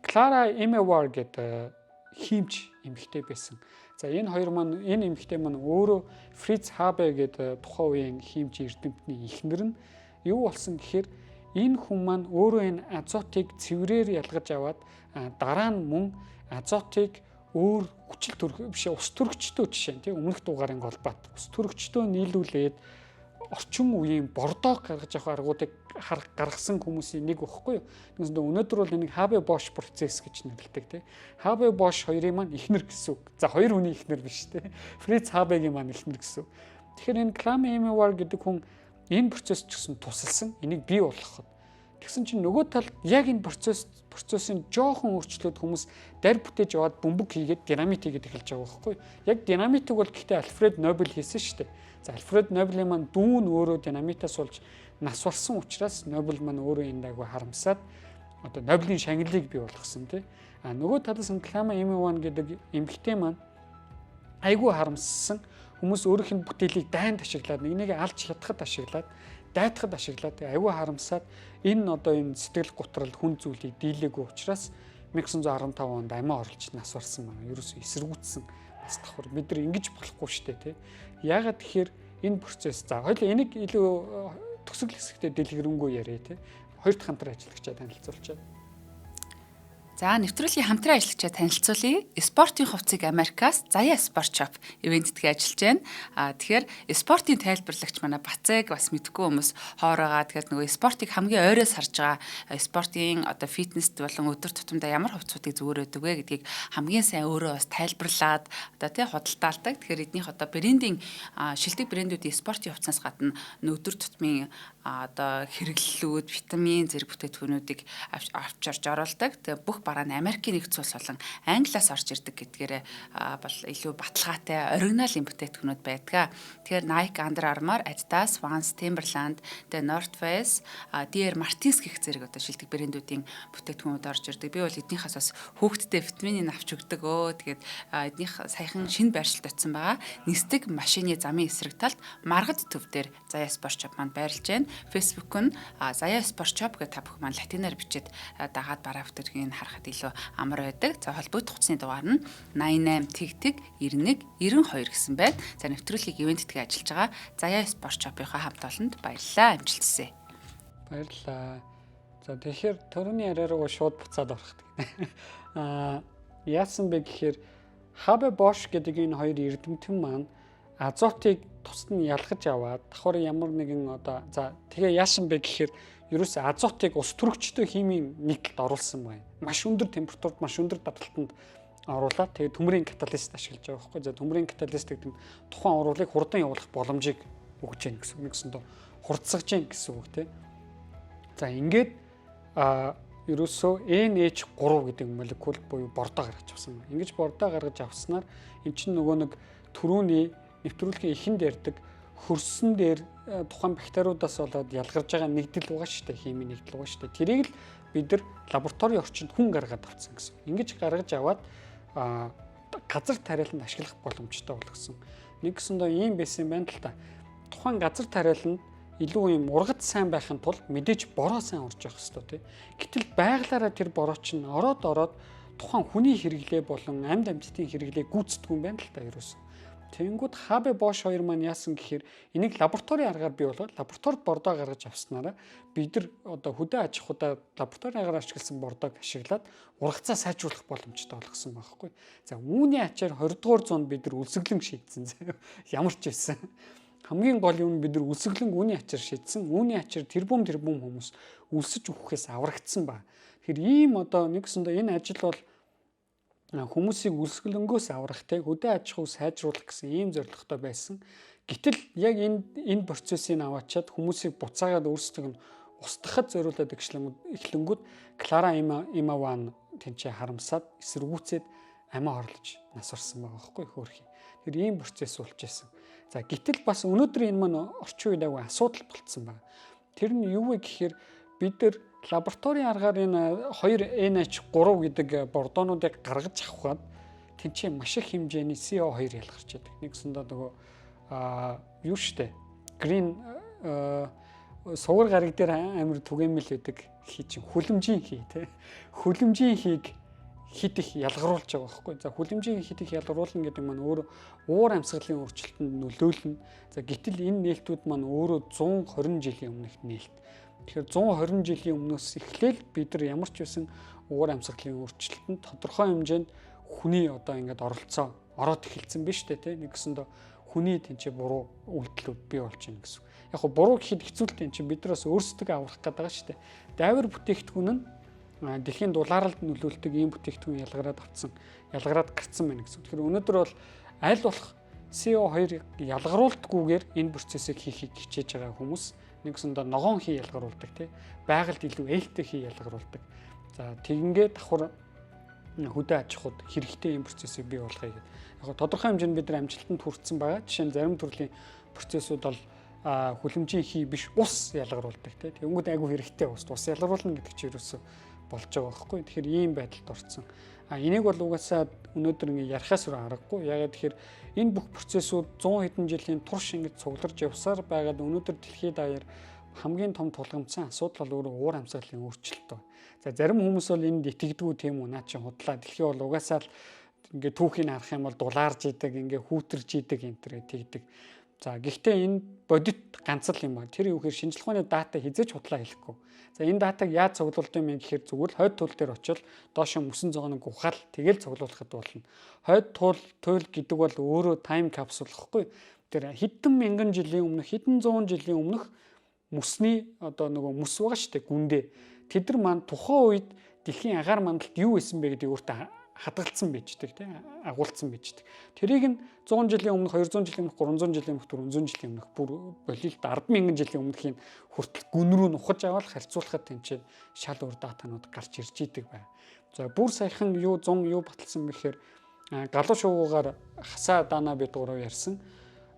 Клара Эмевар гэдэг хиймч эмэгтэй байсан. За, энэ хоёр маань, энэ эмэгтэй маань өөрөө Фриц Хабе гэдэг тухайн үеийн хиймч эрдэмтний эхнэр нь. Юу болсон гэхээр энэ хүн маань өөрөө энэ азотыг цэврээр ялгаж аваад дараа нь мөн азотыг өөр хүчил төрөх биш, ус төрөгчтөө, жишээ нь тийм, өмнөх дугаарын голбат ус төрөгчтөө нийлүүлээд орчин үеийн бордоо гаргаж авах аргуудыг гаргасан хүмүүсийн нэг байхгүй юу. Тэгсэн өнөөдөр бол энийг Хабе Бош процесс гэж нэрлэдэг тийм. Хабе Бош хоёрын маань эхнэр гэсэн үг. За, хоёр хүний эхнэр биш тийм. Фриц Хабегийн маань эхнэр гэсэн үг. Тэгэхээр энэ Клами Эмевар гэдэг хүн энэ процесс ч гэсэн тусалсан. Энийг бий болгоход. Тэгсэн чинь нөгөө талд яг энэ процессын жоохон өөрчлөлт хүмүүс дарь бүтээж яваад бөмбөг хийгээд, динамит хийгээд эхэлж байгаа байхгүй. Яг динамитыг бол гэхдээ Альфред Нобель хийсэн шүү дээ. За, Альфред Нобелийн маань дүүн өөрөө динамитаас болж нас барсан учраас Нобель маань өөрөө энэ дайгуу харамсаад одоо Нобелийн шагналыг бий болгосон тий. А нөгөө талаас нь Клама Эмиван гэдэг эмэгтэй маань айгүй харамссан, хүмүүс өөрийнх нь бүтээлийг дайнд ашиглаад, нэг нэгэ алж хятгахад ашиглаад, дайтахад ашиглаад айгүй харамсаад энэ одоо энэ сэтгэл гутрал хүн зүйлийг дийлээгүй учраас 1915 онд амиа орлож нас барсан байна. Ерөөсөө эсэргүүцсэн бас давхар бид нар ингэж болохгүй штэ тий. Яагаад тэгэхээр энэ процесс, за, хоёул энийг илүү төгсгөл хэсэгтээ дэлгэрэнгүй яриа тий. Хоёр дахь хамтран ажиллагчаа танилцуулчаа. За, нэвтрүүлгийн хамтран ажиллагчаа танилцуулъя. Спортын хувцсыг Америкаас Заяа Sport Shop ивээн тэтгэн ажиллаж байна. Тэгэхээр спортын тайлбарлагч манай Бацэг бас мэдгүй хүмүүс хоор байгаа. Тэгэхээр нөгөө спортыг хамгийн ойроос харж байгаа, спортын одоо фитнест болон өдөр тутамдаа ямар хувцсуудыг зүгээр өгдөг вэ гэдгийг хамгийн сайн өөрөө бас тайлбарлаад одоо тий худалдаалдаг. Тэгэхээр эднийх одоо брендийн шилдэг брэндүүдийн спортын хувцсаас гадна өдөр тутмын одоо хэрэглэлүүд, витамин зэрэг бүтээгдэхүүнүүдийг авч орж оруулдаг. Тэгээ бүх бараа нь Америкийн нэгдсэн улс болон Англиас орж ирдэг гэдгээрээ бол илүү баталгаатай оригиналын бүтээгдэхүүнүүд байдаг. Тэгэхээр Nike, Under Armour, Adidas, Vans, Timberland, тэгээ North Face, DR Martens гэх зэрэг одоо шилдэг брэндүүдийн бүтээгдэхүүнүүд орж ирдэг. Би бол эднийхээс бас хүүхдтэй витаминыг авч өгдөг өө. Тэгээд эднийх саяхан шинэ байршилд очсон байгаа. Нисдэг машины замын эсрэг талд Маргад төв дээр Заяа Sport Shop маань байрлаж байна. Facebook нь Заяа Sport Shop гэх та бүхэн маань латинаар бичээд дагаад бараа бүтээгдэхүүнийг харахад илүү амар байдаг. За, холбогдох утасны дугаар нь 88 тэг тэг 91 92 гэсэн байна. За, нэвтрүүлгийг ивээн тэтгэн ажиллаж байгаа Заяа Sport Shop-ийнхаа хамт олонд баярлалаа. Амжилт хүсье. Баярлалаа. За, тэгэхээр түрүүний яриа руу шууд буцаад орох гэнэ. Яасан бэ гэхээр Хабе Бош гэдэг энэ хоёр эрдэмтэн маань азотыг тусад нь ялгаж аваад давхар ямар нэгэн одоо за тэгээ яасан бэ гэхээр ерөөсөө азотыг ус төрөгчтэй химийн нэгдэлд оруулсан байна. Маш өндөр температурт, маш өндөр даралтанд оруулаад тэгээ төмрийн catalyst ашиглаж байгаа байхгүй. За, төмрийн catalyst гэдэг нь тухайн уруулыг хурдан явуулах боломжийг өгч яах гэсэн үг. Нэгсэндээ хурдсагж яах гэсэн үг тий. За, ингээд ерөөсөө NH3 гэдэг молекул буюу бордоо гаргаж авсан. Ингэж бордоо гаргаж авснаар эн чинь нөгөө нэг түрүүний нэвтрүүлгийн эхэнд ярьдаг хөрсөн дээр тухайн бактериудаас болоод ялгарч байгаа нэгдэл байгаа шүү дээ, химийн нэгдэл байгаа шүү дээ. Тэрийг л бид нар лабораторийн орчинд хүн гаргаад авсан гэсэн. Ингэж гаргаж аваад газар тариаланд ашиглах боломжтой болгосон. Нэг гэсэндээ ийм байсан юм байна л та. Тухайн газар тариаланд илүү юм ургац сайн байхын тулд мэдээж бороо сайн орж явах хэрэгтэй тий. Гэтэл байглаараа тэр бороо чинь ороод ороод тухайн хүний хэрэглээ болон амьд амьтдын хэрэглээ гүйцэтгэв юм байна л та ерөөсөн. Тэнгүүд Хабе Бош хоёр маань яасан гэхээр энийг лабораторийн аргаар бий болгоод лабораторид бордоо гаргаж авснараа бид нар одоо хөдөө аж ахуйдаа лабораторийн аргаар ашигласан бордоог ашиглаад ургацаа сайжруулах боломжтой болгосон байхгүй. За, үүний ачаар 20 дугаар зуунд бид нар өлсгөлөн шийдсэн. Ямар ч байсан. Хамгийн гол юм бид нар өлсгөлөн үүний ачаар шийдсэн. Үүний ачаар тэрбум тэрбум хүмүүс өлсөж үхэхээс аврагдсан ба. Тэгэхээр ийм одоо нэгсэндээ энэ ажил бол хүмүүсийг өлсгөлөнгөөс аврах те хөдөө аж ахуйг сайжруулах гэсэн ийм зорилготой байсан. Гэтэл яг энэ процессыг аваачаад хүмүүсийг буцаагаад өөрсдөө нь устгахад зориулаад эхлэнгүүд Клара Эмма Ван тэнцээ харамсаад эсэргүүцээд амиа хорлож нас орсон байгаа байхгүй хөөрхий. Тэр ийм процесс болж исэн. За, гэтэл бас өнөөдөр энэ маань орчин үед айгүй асуудал болцсон байна. Тэр нь юу вэ гэхээр бид нар лабораторийн аргаар энэ 2NH3 гэдэг бордоонуудыг гаргаж авахад тэнцээ маш их хэмжээний CO2 ялгарч байдаг. Нэгсэндээ нөгөө юу штэ green сугар гариг дээр амар түгээмэл байдаг хий чинь хүлэмжийн хий те хүлэмжийн хийг хит их ялгаруулж байгаа байхгүй. За, хүлэмжийн хит их ялгаруулна гэдэг маань өөрөө уур амьсгалын өөрчлөлтөнд нөлөөлнө. За, гэтэл энэ нээлтүүд маань өөрөө 120 жилийн өмнөх нээлт. Тэгэхээр 120 жилийн өмнөөс эхлээл бид нар ямар ч байсан уур амьсгалын өөрчлөлтөнд тодорхой хэмжээнд хүний одоо ингээд оролцоо ороод эхэлсэн биз дээ тий. Нэгсэндээ хүний тэнцээ буруу үйлдэлүүд бий болж байна гэсэн. Яг го буруу гэхэд хэцүүлтэй энэ чинь бид нараас өөрсдөө аврах гэдэг байгаа шүү дээ. Дайвар бүтээгдэхүүн нь дэлхийн дулааралд нөлөөлдөг ийм бүтээгдэхүүн ялгараад авцсан, ялгараад гарцсан байна гэсэн. Тэгэхээр өнөөдөр бол аль болох CO2 ялгаруулдгүйгээр энэ процессыг хийхийг хичээж байгаа хүмүүс нэгсэндээ ногоон хий ялгаруулдаг тий. Байгальд илүү ээлтэй хий ялгаруулдаг. За, тэгингээ давхар хөдөө аж ахуйд хэрэгтэй юм процессыг бий болгоё гэдэг. Яг тодорхой хэмжээнд бид нар амжилтанд хүрсэн байгаа. Жишээ нь зарим төрлийн процессууд бол хүлэмжийн хий биш ус ялгаруулдаг тий. Тэнгүүд айгүй хэрэгтэй ус ялгаруулна гэдэг чинь ерөөсөө болж байгаа байхгүй. Тэгэхээр ийм байдалд орцсон. А энийг бол угаасаа өнөөдөр ингэ ярихаас өөр аргагүй. Ягаад тэгэхээр энэ бүх процессууд 100 хэдэн жилийн турш ингэж цугларч явсаар байгаад өнөөдөр дэлхийд даяар хамгийн том тулгамдсан асуудал бол өөрөө уур амьсгалын өөрчлөлт байна. За, зарим хүмүүс бол энд итгэдэггүй тийм үү, наа чи худлаа, дэлхий бол угаасаа л ингээ түүхийг харах юм бол дулаарж идэг, ингээ хүүтэрж идэг энэ төр тэгдэг. За, гэхдээ энэ бодит ганц л юм байна. Тэр юу гэхээр шинжлэх ухааны дата хэзээ ч худлаа хэлэхгүй. За, энэ датаг яаж цуглуулдаг юм гэхээр зүгээр л хойд туул дээр очил доошо мөсөн зогооног ухаал тэгэл цуглуулахад болно. Хойд туул туйл гэдэг бол өөрөө time capsule гэхгүй. Тэр хэдэн мянган жилийн өмнөх, хэдэн зуун жилийн өмнөх мөсний одоо нөгөө мөс байгаа шүү дээ, гүндээ. Тэд нар маань тухайн үед дэлхийн агаар мандалд юу исэн бэ гэдгийг өөртөө хадгалсан байждаг, тийм, агуулсан байждаг. Тэрийг нь 100 жилийн өмнөх, 200 жилийн өмнөх, 300 жилийн өмнөх, 400 жилийн өмнөх, бүр болилт 10,000 жилийн өмнөхийн хүртэл гүн рүү нухаж аваад харьцуулахад тэнцээ шал өөр датанууд гарч ирж идэг байна. За, бүр саяхан юу 100 юу баталсан бэхээр галуу шувуугаар хасаа даана бид гурав ярьсан.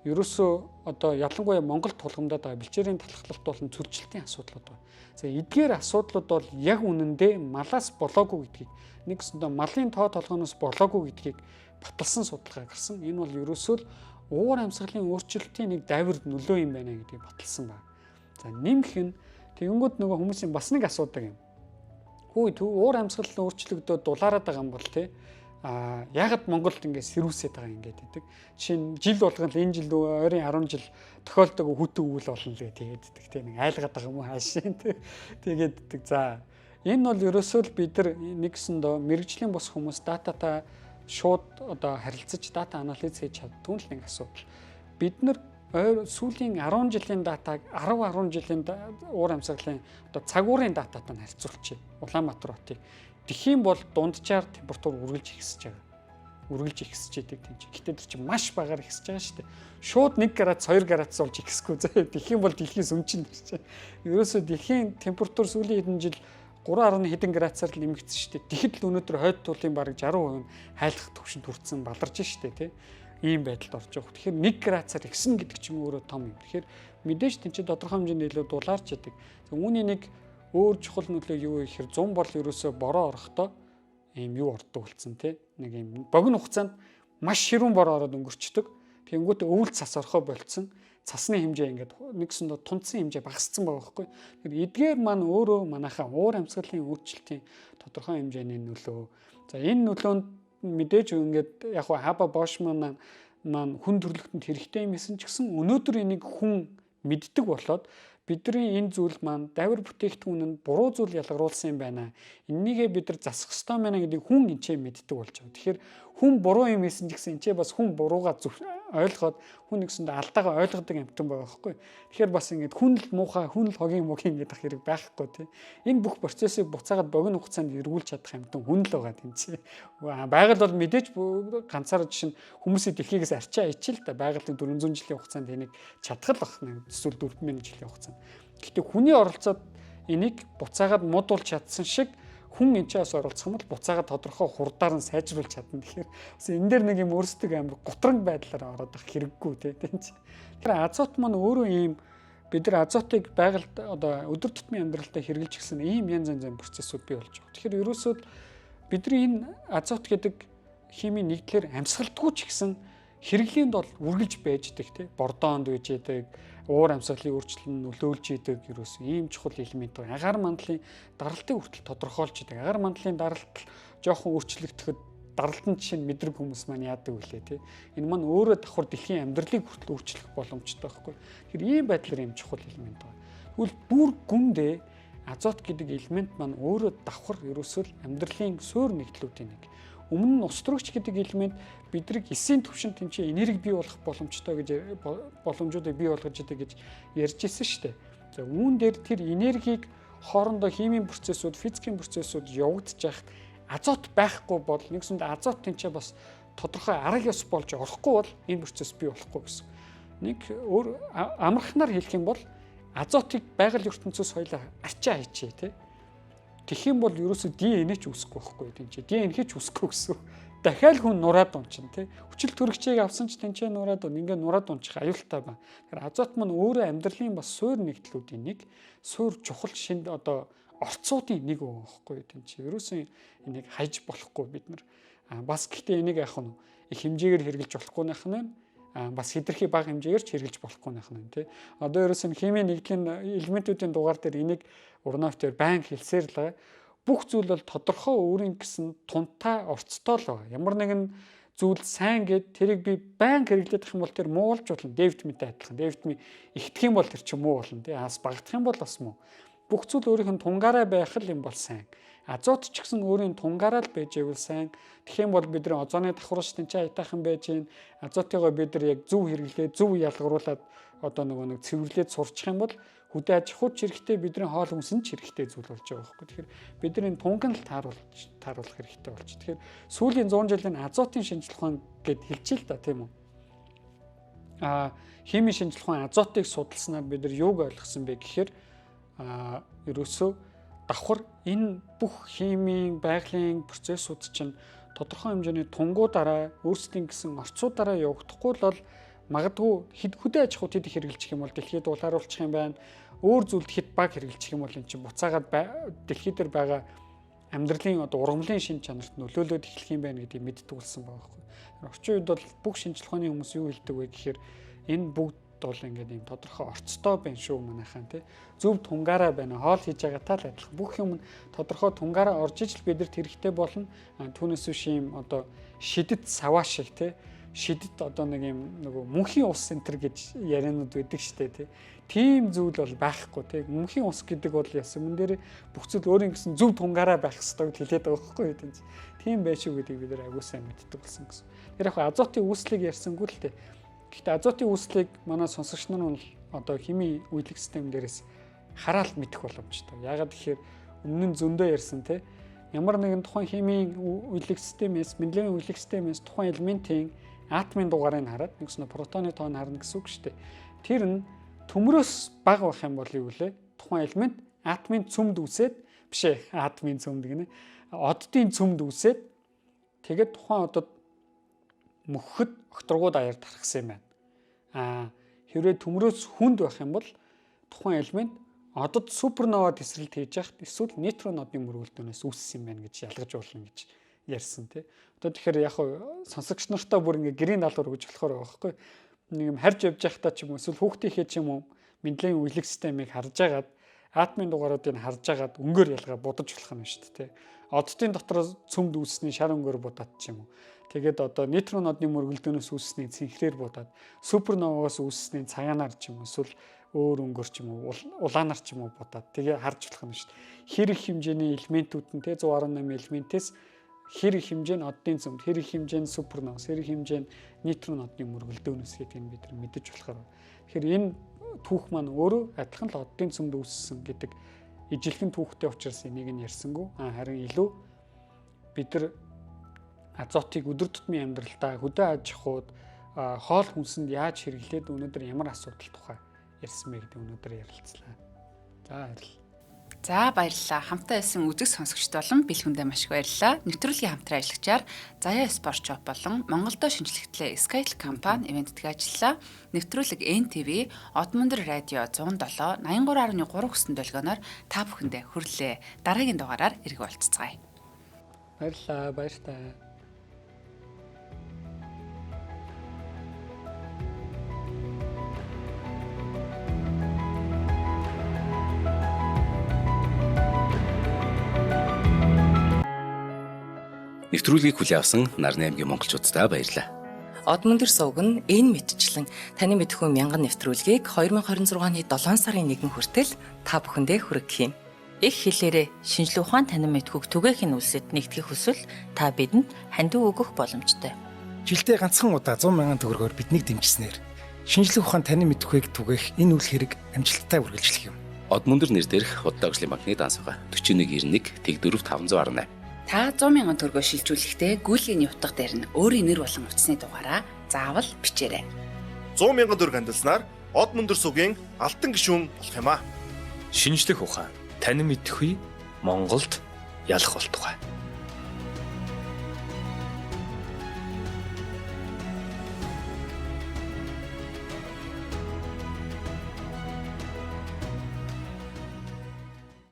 Ерөөсөө одоо ялангуяа Монгол тулгамдаад байгаа бэлчээрийн талхлалт болон цөлжилтийн асуудлууд байна. За, эдгээр асуудлууд бол яг үнэндээ малаас болоогүй гэдгийг, нэгсэндээ малын тоо толгооноос болоогүй гэдгийг баталсан судалгаа гарсан. Энэ бол ерөөсөө л уур амьсгалын өөрчлөлтийн нэг дайвар нөлөө юм байна гэдгийг баталсан байна. За, нэмэх нь тэгэнгүүт нөгөө хүмүүсийн бас нэг асуудаг юм. Хүү, төв уур амьсгал өөрчлөгдөөд дулаараад байгаа юм бол тий, а ягаад Монголд ингэ сэрүүсээд байгаа юм ингээд гэдэг. Жишээ нь жил болгон энэ жил ойрын 10 жил тохиолдог хүтэн үйл болно л тэгээд гэдэг тийм, нэг айлгаад байгаа юм уу хаашаа тэгээд гэдэг. За, энэ бол ерөөсөө л бид нар нэгсэндөө мэрэгжлийн бус хүмүүс дататай шууд одоо харилцаж дата анализ хийж чаддгүй л нэг асуудал. Бид нар ойр сүүлийн 10 жилийн датаг 10 10 жилийн уур амьсгалын одоо цагуурын дататай нь харьцуулчих. Улаанбаатар хотыг. Тэгэх юм бол дунджаар температур үргэлж ихсэж байгаа. Үргэлж ихсэж идэг тийм чи. Гэтэ тэр чинь маш багаар ихсэж байгаа шүү дээ. Шууд 1 градус, 2 градус болж ихсэхгүй зөө. Тэгэх юм бол дэлхийн сүмчин тэр чинь. Ерөөсөө дэлхийн температур сүүлийн хэдэн жил 3. хэдэн градусаар л нэмэгдсэн шүү дээ. Тэгэхэд л өнөөдөр хойд тулын бараг 60% нь хайлах түвшинд хүрсэн, баларж шүү дээ, тий. Ийм байдалд орж байгаа. Тэгэхээр 1 градусаар ихсэн гэдэг чинь өөрөө том юм. Тэгэхээр мэдээж тийм чи тодорхой хэмжээнд илүү дулаарч идэг. Үүний нэг өөр чухал нөлөө юу гэхээр 100 бол ерөөсөө бороо орохдоо ийм юу ордог болсон, тий. Нэг ийм богино хугацаанд маш ширүүн бороо ороод өнгөрчдөг. Тэгэнгүүтээ өвөл цас орохоо болцсон. Цасны хэмжээ ингээд нэгсэндээ тунцсан хэмжээ багассан байгаа байхгүй. Тэгэхээр эдгээр маань өөрөө манайхаа уур амьсгалын өөрчлөлтийн тодорхой хэмжээний нөлөө. За, энэ нөлөөнд мэдээж ингээд яг Хаба Бошман маань хүн төрөлхтөнд хэрэгтэй юм исэн ч гэсэн өнөөдөр энийг хүн мэддэг болоод бидний энэ зүйл маань дайвар бүтээгдэхүүн нь буруу зүйл ялгаруулсан юм байна. Эннийгээ бид нар засах ёстой байна гэдгийг хүн энчээ мэддэг болж байгаа. Тэгэхээр хүн буруу юм хийсэн ч гэсэн энчээ бас хүн буруугаа зөв ойлгоод хүн нэгсэндээ алдаагаа ойлгодог амьтан байгаа байхгүй. Тэгэхээр бас ингээд хүн л муухай, хүн л хогийн мөгийн гэдэг хэрэг байхгүй, тий. Энэ бүх процессыг буцаагаад богино хугацаанд эргүүлж чадах амьтан хүн л байгаа тийм чи. Байгаль бол мэдээж ганцаараа, жишээ нь хүмүүсийн дэлхийгээс арчаа ичил та байгалийн 400 жилийн хугацаанд энийг чадах л бах, эсвэл 4000 жилийн хугацаанд. Гэхдээ хүний оролцоод энийг буцаагаад муудуулж чадсан шиг хүн энэ ч бас оролцох юм бол буцаагаад тодорхой хурдаар нь сайжруулж чадна. Тэгэхээр бас энэ дээр нэг юм өөрсдөг амар гутранг байдлаар ороод ах хэрэггүй, тийм чи. Тэгэхээр азот маань өөрөө ийм бид нар азотыг байгальд одоо өдөр тутмын амьдралдаа хэрэгжилж гисэн ийм янз янзын процессууд бий болж байгаа. Тэгэхээр ерөөсөө бидний энэ азот гэдэг химийн нэгдлэр амьсгалдгүй ч гэсэн хэрэглээнд бол үргэлж байж идэг, тий. Бордоонд байж идэг, уур амьсгалын өөрчлөлт нь нөлөөлж идэг ерөөс ийм чухал элемент байна. Агаар мандлын даралтыг хүртэл тодорхойлж идэг. Агаар мандлын даралт жоохон өөрчлөгдөхэд даралтын жишээ нь мэдрэг хүмүүс маань яадаг вүлээ, тий. Энэ маань өөрөө давхар дэлхийн амьдралыг хүртэл өөрчлөх боломжтой байхгүй. Тэгэхээр ийм байдлаар ийм чухал элемент байна. Тэгвэл бүр гүндээ азот гэдэг элемент маань өөрөө давхар ерөөсөө л амьдралын суур нэгдлүүдийн нэг. Өмнө нь ус төрөгч гэдэг элемент бидрийг эсийн түвшинд тэнцээ энерги бий болох боломжтой гэж, боломжуудыг бий болгож идэг гэж ярьж ирсэн шүү дээ. За, үүн дээр тэр энергийг хоорондоо химийн процессууд, физикийн процессууд явагдаж байхад азот байхгүй бол, нэгсэнд азот тэнцээ бас тодорхой арга ёс болж орохгүй бол энэ процесс бий болохгүй гэсэн. Нэг өөр амархнаар хэлэх юм бол азотыг байгаль ертөнцөөс хоёлаа арчаа хийчээ, тий. Тэгэх юм бол ерөөсөө DNA ч үүсэхгүй байхгүй тийм чи. DNA ч үүсэхгүй гэсэн. Дахиад хүн нураад унчин, тий. Хүчил төрөгчийг авсан ч тэнцээ нураад ун, ингээ нураад унчих аюултай байна. Тэгэхээр азот маань өөрөө амьдралын бас суур нэгдлүүдийн нэг, суур чухал шинд одоо орцуудын нэг байхгүй тийм чи. Ерөөсөө энийг хайж болохгүй бид нар. А бас гэхдээ энийг яах нь их хэмжээгээр хэрэгжилж болохгүй нах нь, бас хэтэрхий бага хэмжээгээр ч хэрэгжилж болохгүй нах нь, тий. Одоо ерөөсөн химийн нэгдлийн элементүүдийн дугаар дээр энийг урнаав дээр байн хэлсээр л байгаа. Бүх зүйл бол тодорхой өөрийн гэсэн тунтай орцтой л байгаа. Ямар нэгэн зүйл сайн гэд тэрийг би байн хэрэглээд их юм бол тэр муу болж болно. Д витаминтай адилхан. Д витамин ихтгэх юм бол тэр чинь муу болно тий. Аас багтах юм бол бас муу. Бүх зүйл өөрийнх нь тунгаараа байх л юм бол сайн. Азот ч гэсэн өөрийн тунгаараа л байж ивэл сайн. Тэгэх юм бол бидний озоны давхарч тэнцээ аятайхан байж гин. Азотыгоо бид нар яг зөв хэрэглээ, зөв ялгаруулад одоо нөгөө нэг цэвэрлээд сурчих юм бол хөдөө аж ахуйч хэрэгтэй, бидний хоол хүнс нь ч хэрэгтэй зүйл болж байгаа байхгүй. Тэгэхээр бид нар энэ тунг нь л тааруулах хэрэгтэй болж. Тэгэхээр сүүлийн 100 жилийн азотын шинжлэх ухаан гэд хэлчихээ л да, тийм үү? Химийн шинжлэх ухаан азотыг судалснаар бид нар юуг ойлгосон бэ гэхээр ерөөсөө давхар энэ бүх химийн байгалийн процессууд чинь тодорхой хэмжээний тунгуудаараа өөрсдийн гэсэн орцуудаараа явагдахгүй л бол магадгүй хөдөө аж ахуйд хэд их хэрэгжилчих юм бол дэлхийд улааруулчих юм байна. Өөр зүйлд хэд баг хэрэгжилчих юм бол эн чинь буцаагаад дэлхий дээр байгаа амьдралын одоо ургамлын шин чанарт нөлөөлөд эхлэх юм байна гэдгийг мэддэг болсон байгаа байхгүй. Орчин үед бол бүх шинжлэх ухааны хүмүүс юу хэлдэг вэ гэхээр энэ бүгд бол ингээд ийм тодорхой орцтой байна шүү манайхаа тий. Зөв тунгаараа байна. Хоол хийж байгаатай л адилхан. Бүх юм тодорхой тунгаараа орж ижил бидэрт хэрэгтэй болно. Түүнээс биш ийм одоо шидэт саваа шиг тий. Шидэт одоо нэг юм нөгөө мөнхийн ус центр гэж яриануд байдаг штэ тий. Тийм зүйл бол байхгүй тий. Мөнхийн ус гэдэг бол яасан мөн дээр бүх зүйл өөрийн гэсэн зөв тунгаараа байх ёстой гэж хэлээд байгаа байхгүй юу тийм. Тийм байх шүү гэдгийг бид нар агуу сайн мэддэг болсон гэсэн. Тэр яг азотын үүслийг ярьсангүй л тий. Гэхдээ азотын үүслийг манай сонсогч нар нь одоо химийн үйлдэх систем дээрээс хараал мэдэх боломжтой. Яагаад гэхээр өмнө нь зөндөө ярьсан тий. Ямар нэгэн тухайн химийн үйлдэх системээс, Менделевийн үйлдэх системээс тухайн элементийн атомын дугаарыг хараад нэгснэ протоны тоон харна гэсэн үг шүү дээ. Тэр нь төмрөөс бага байх юм бол юу вэ? Тухайн элемент атомын цөмд үүсээд биш атомын цөмд гинэ. Оддын цөмд үүсээд тэгээд тухайн одод мөхөхөд огторгууд аяар тархсан юм байна. Хэрвээ төмрөөс хүнд байх юм бол тухайн элемент одод супернова тесрэлт хийж яхад эсвэл нейтрон одны мөргөлдөөнөөс үүссэн юм байна гэж ялгаж болно гэж ярьсан тий. Одоо тэгэхээр яг сонсогч нартаа бүр ингээ гэрийн даалгавар өгж болохоор байгаа байхгүй. Нэг юм харж явж байхдаа ч юм уу эсвэл хүүхдийнхээ ч юм уу Менделевийн үйлдэх системийг харж агаад атомын дугааруудыг харж агаад өнгөөр ялгаа будаж болох юм шүү дээ тий. Оддын дотор цөмд үүссний шар өнгөөр будаад ч юм уу. Тэгээд одоо нейтрон одны мөргөлдөөнөөс үүсснийг цэнхрээр будаад, суперновагаас үүсснийг цагаанаар ч юм уу эсвэл өөр өнгөөр ч юм уу улаанаар ч юм уу будаад тэгээ харж болох юм шүү дээ. Хэр их хэмжээний элементүүд нь те 118 элементээс хэр их хэмжээ нь оддын цөмд, хэр их хэмжээ нь суперновас, хэр их хэмжээ нь нейтрон одны мөргөлдөөнөөс гэдгийг бид нар мэдэж болохоор. Тэгэхээр энэ түүх маань өөрөө адилхан л оддын цөмд үүссэн гэдэг ижилхэн түүхтэй учраас энийг нь ярьсангүй. Харин илүү бид нар азотыг өдөр тутмын амьдралдаа хөдөө аж ахуйд хоол хүнсэнд яаж хэрэглээд өнөөдөр ямар асуудал тухай ярьсан бэ гэдэг өнөөдөр ярилцлаа. За баярлалаа. За баярлалаа. Хамтаа байсан үзэг сонсогчд болон бэлхэндээ маш их баярлалаа. Нэвтрүүлгийн хамтран ажиллагчаар Заяа Спорт Шоп болон Монголдо шинжлэхтлээ Skytel компани ивент дээг ажиллалаа. Нэвтрүүлэг NTV, Одмөндөр радио 107 83.3 хүсэн долгионоор та бүхэндээ хүрлээ. Дараагийн дугаараар эргэн уулзцгаая. Баярлалаа. Баяртай. Нэвтрүүлгийг хүлээн авсан Нарны аймгийн монголчууддаа баярлалаа. Одмөндөр сувг нь энэ мэтчлэн таны мэдхүү мянган нэвтрүүлгийг 2026 оны 7 сарын 1 хүртэл та бүхэндээ хүргэх юм. Их хэлээрээ шинжлэх ухаан танин мэдхүйг түгээхийн үлсэд нэгтгэх хүсвэл та бидэнд хандив өгөх боломжтой. Жилдээ ганцхан удаа 100 мянган төгрөгөөр биднийг дэмжсэнээр шинжлэх ухаан танин мэдхүйг түгээх энэ үйл хэрэг амжилттай үргэлжлэх юм. Одмөндөр нэр дээрх Худалдаа хөгжлийн банкны данс байгаа. 4191 Тэг4 518. Та 100 мянган төгрөгөө шилжүүлэхдээ гүйлгээний утга дээр нь өөрийн нэр болон утасны дугаараа заавал бичээрэй. 100 мянган төгрөг хандилснаар Одмөндөр сугийн алтан гишүүн болох юм аа. Шинжлэх ухаан танин мэдхүй Монголд ялах болтугай.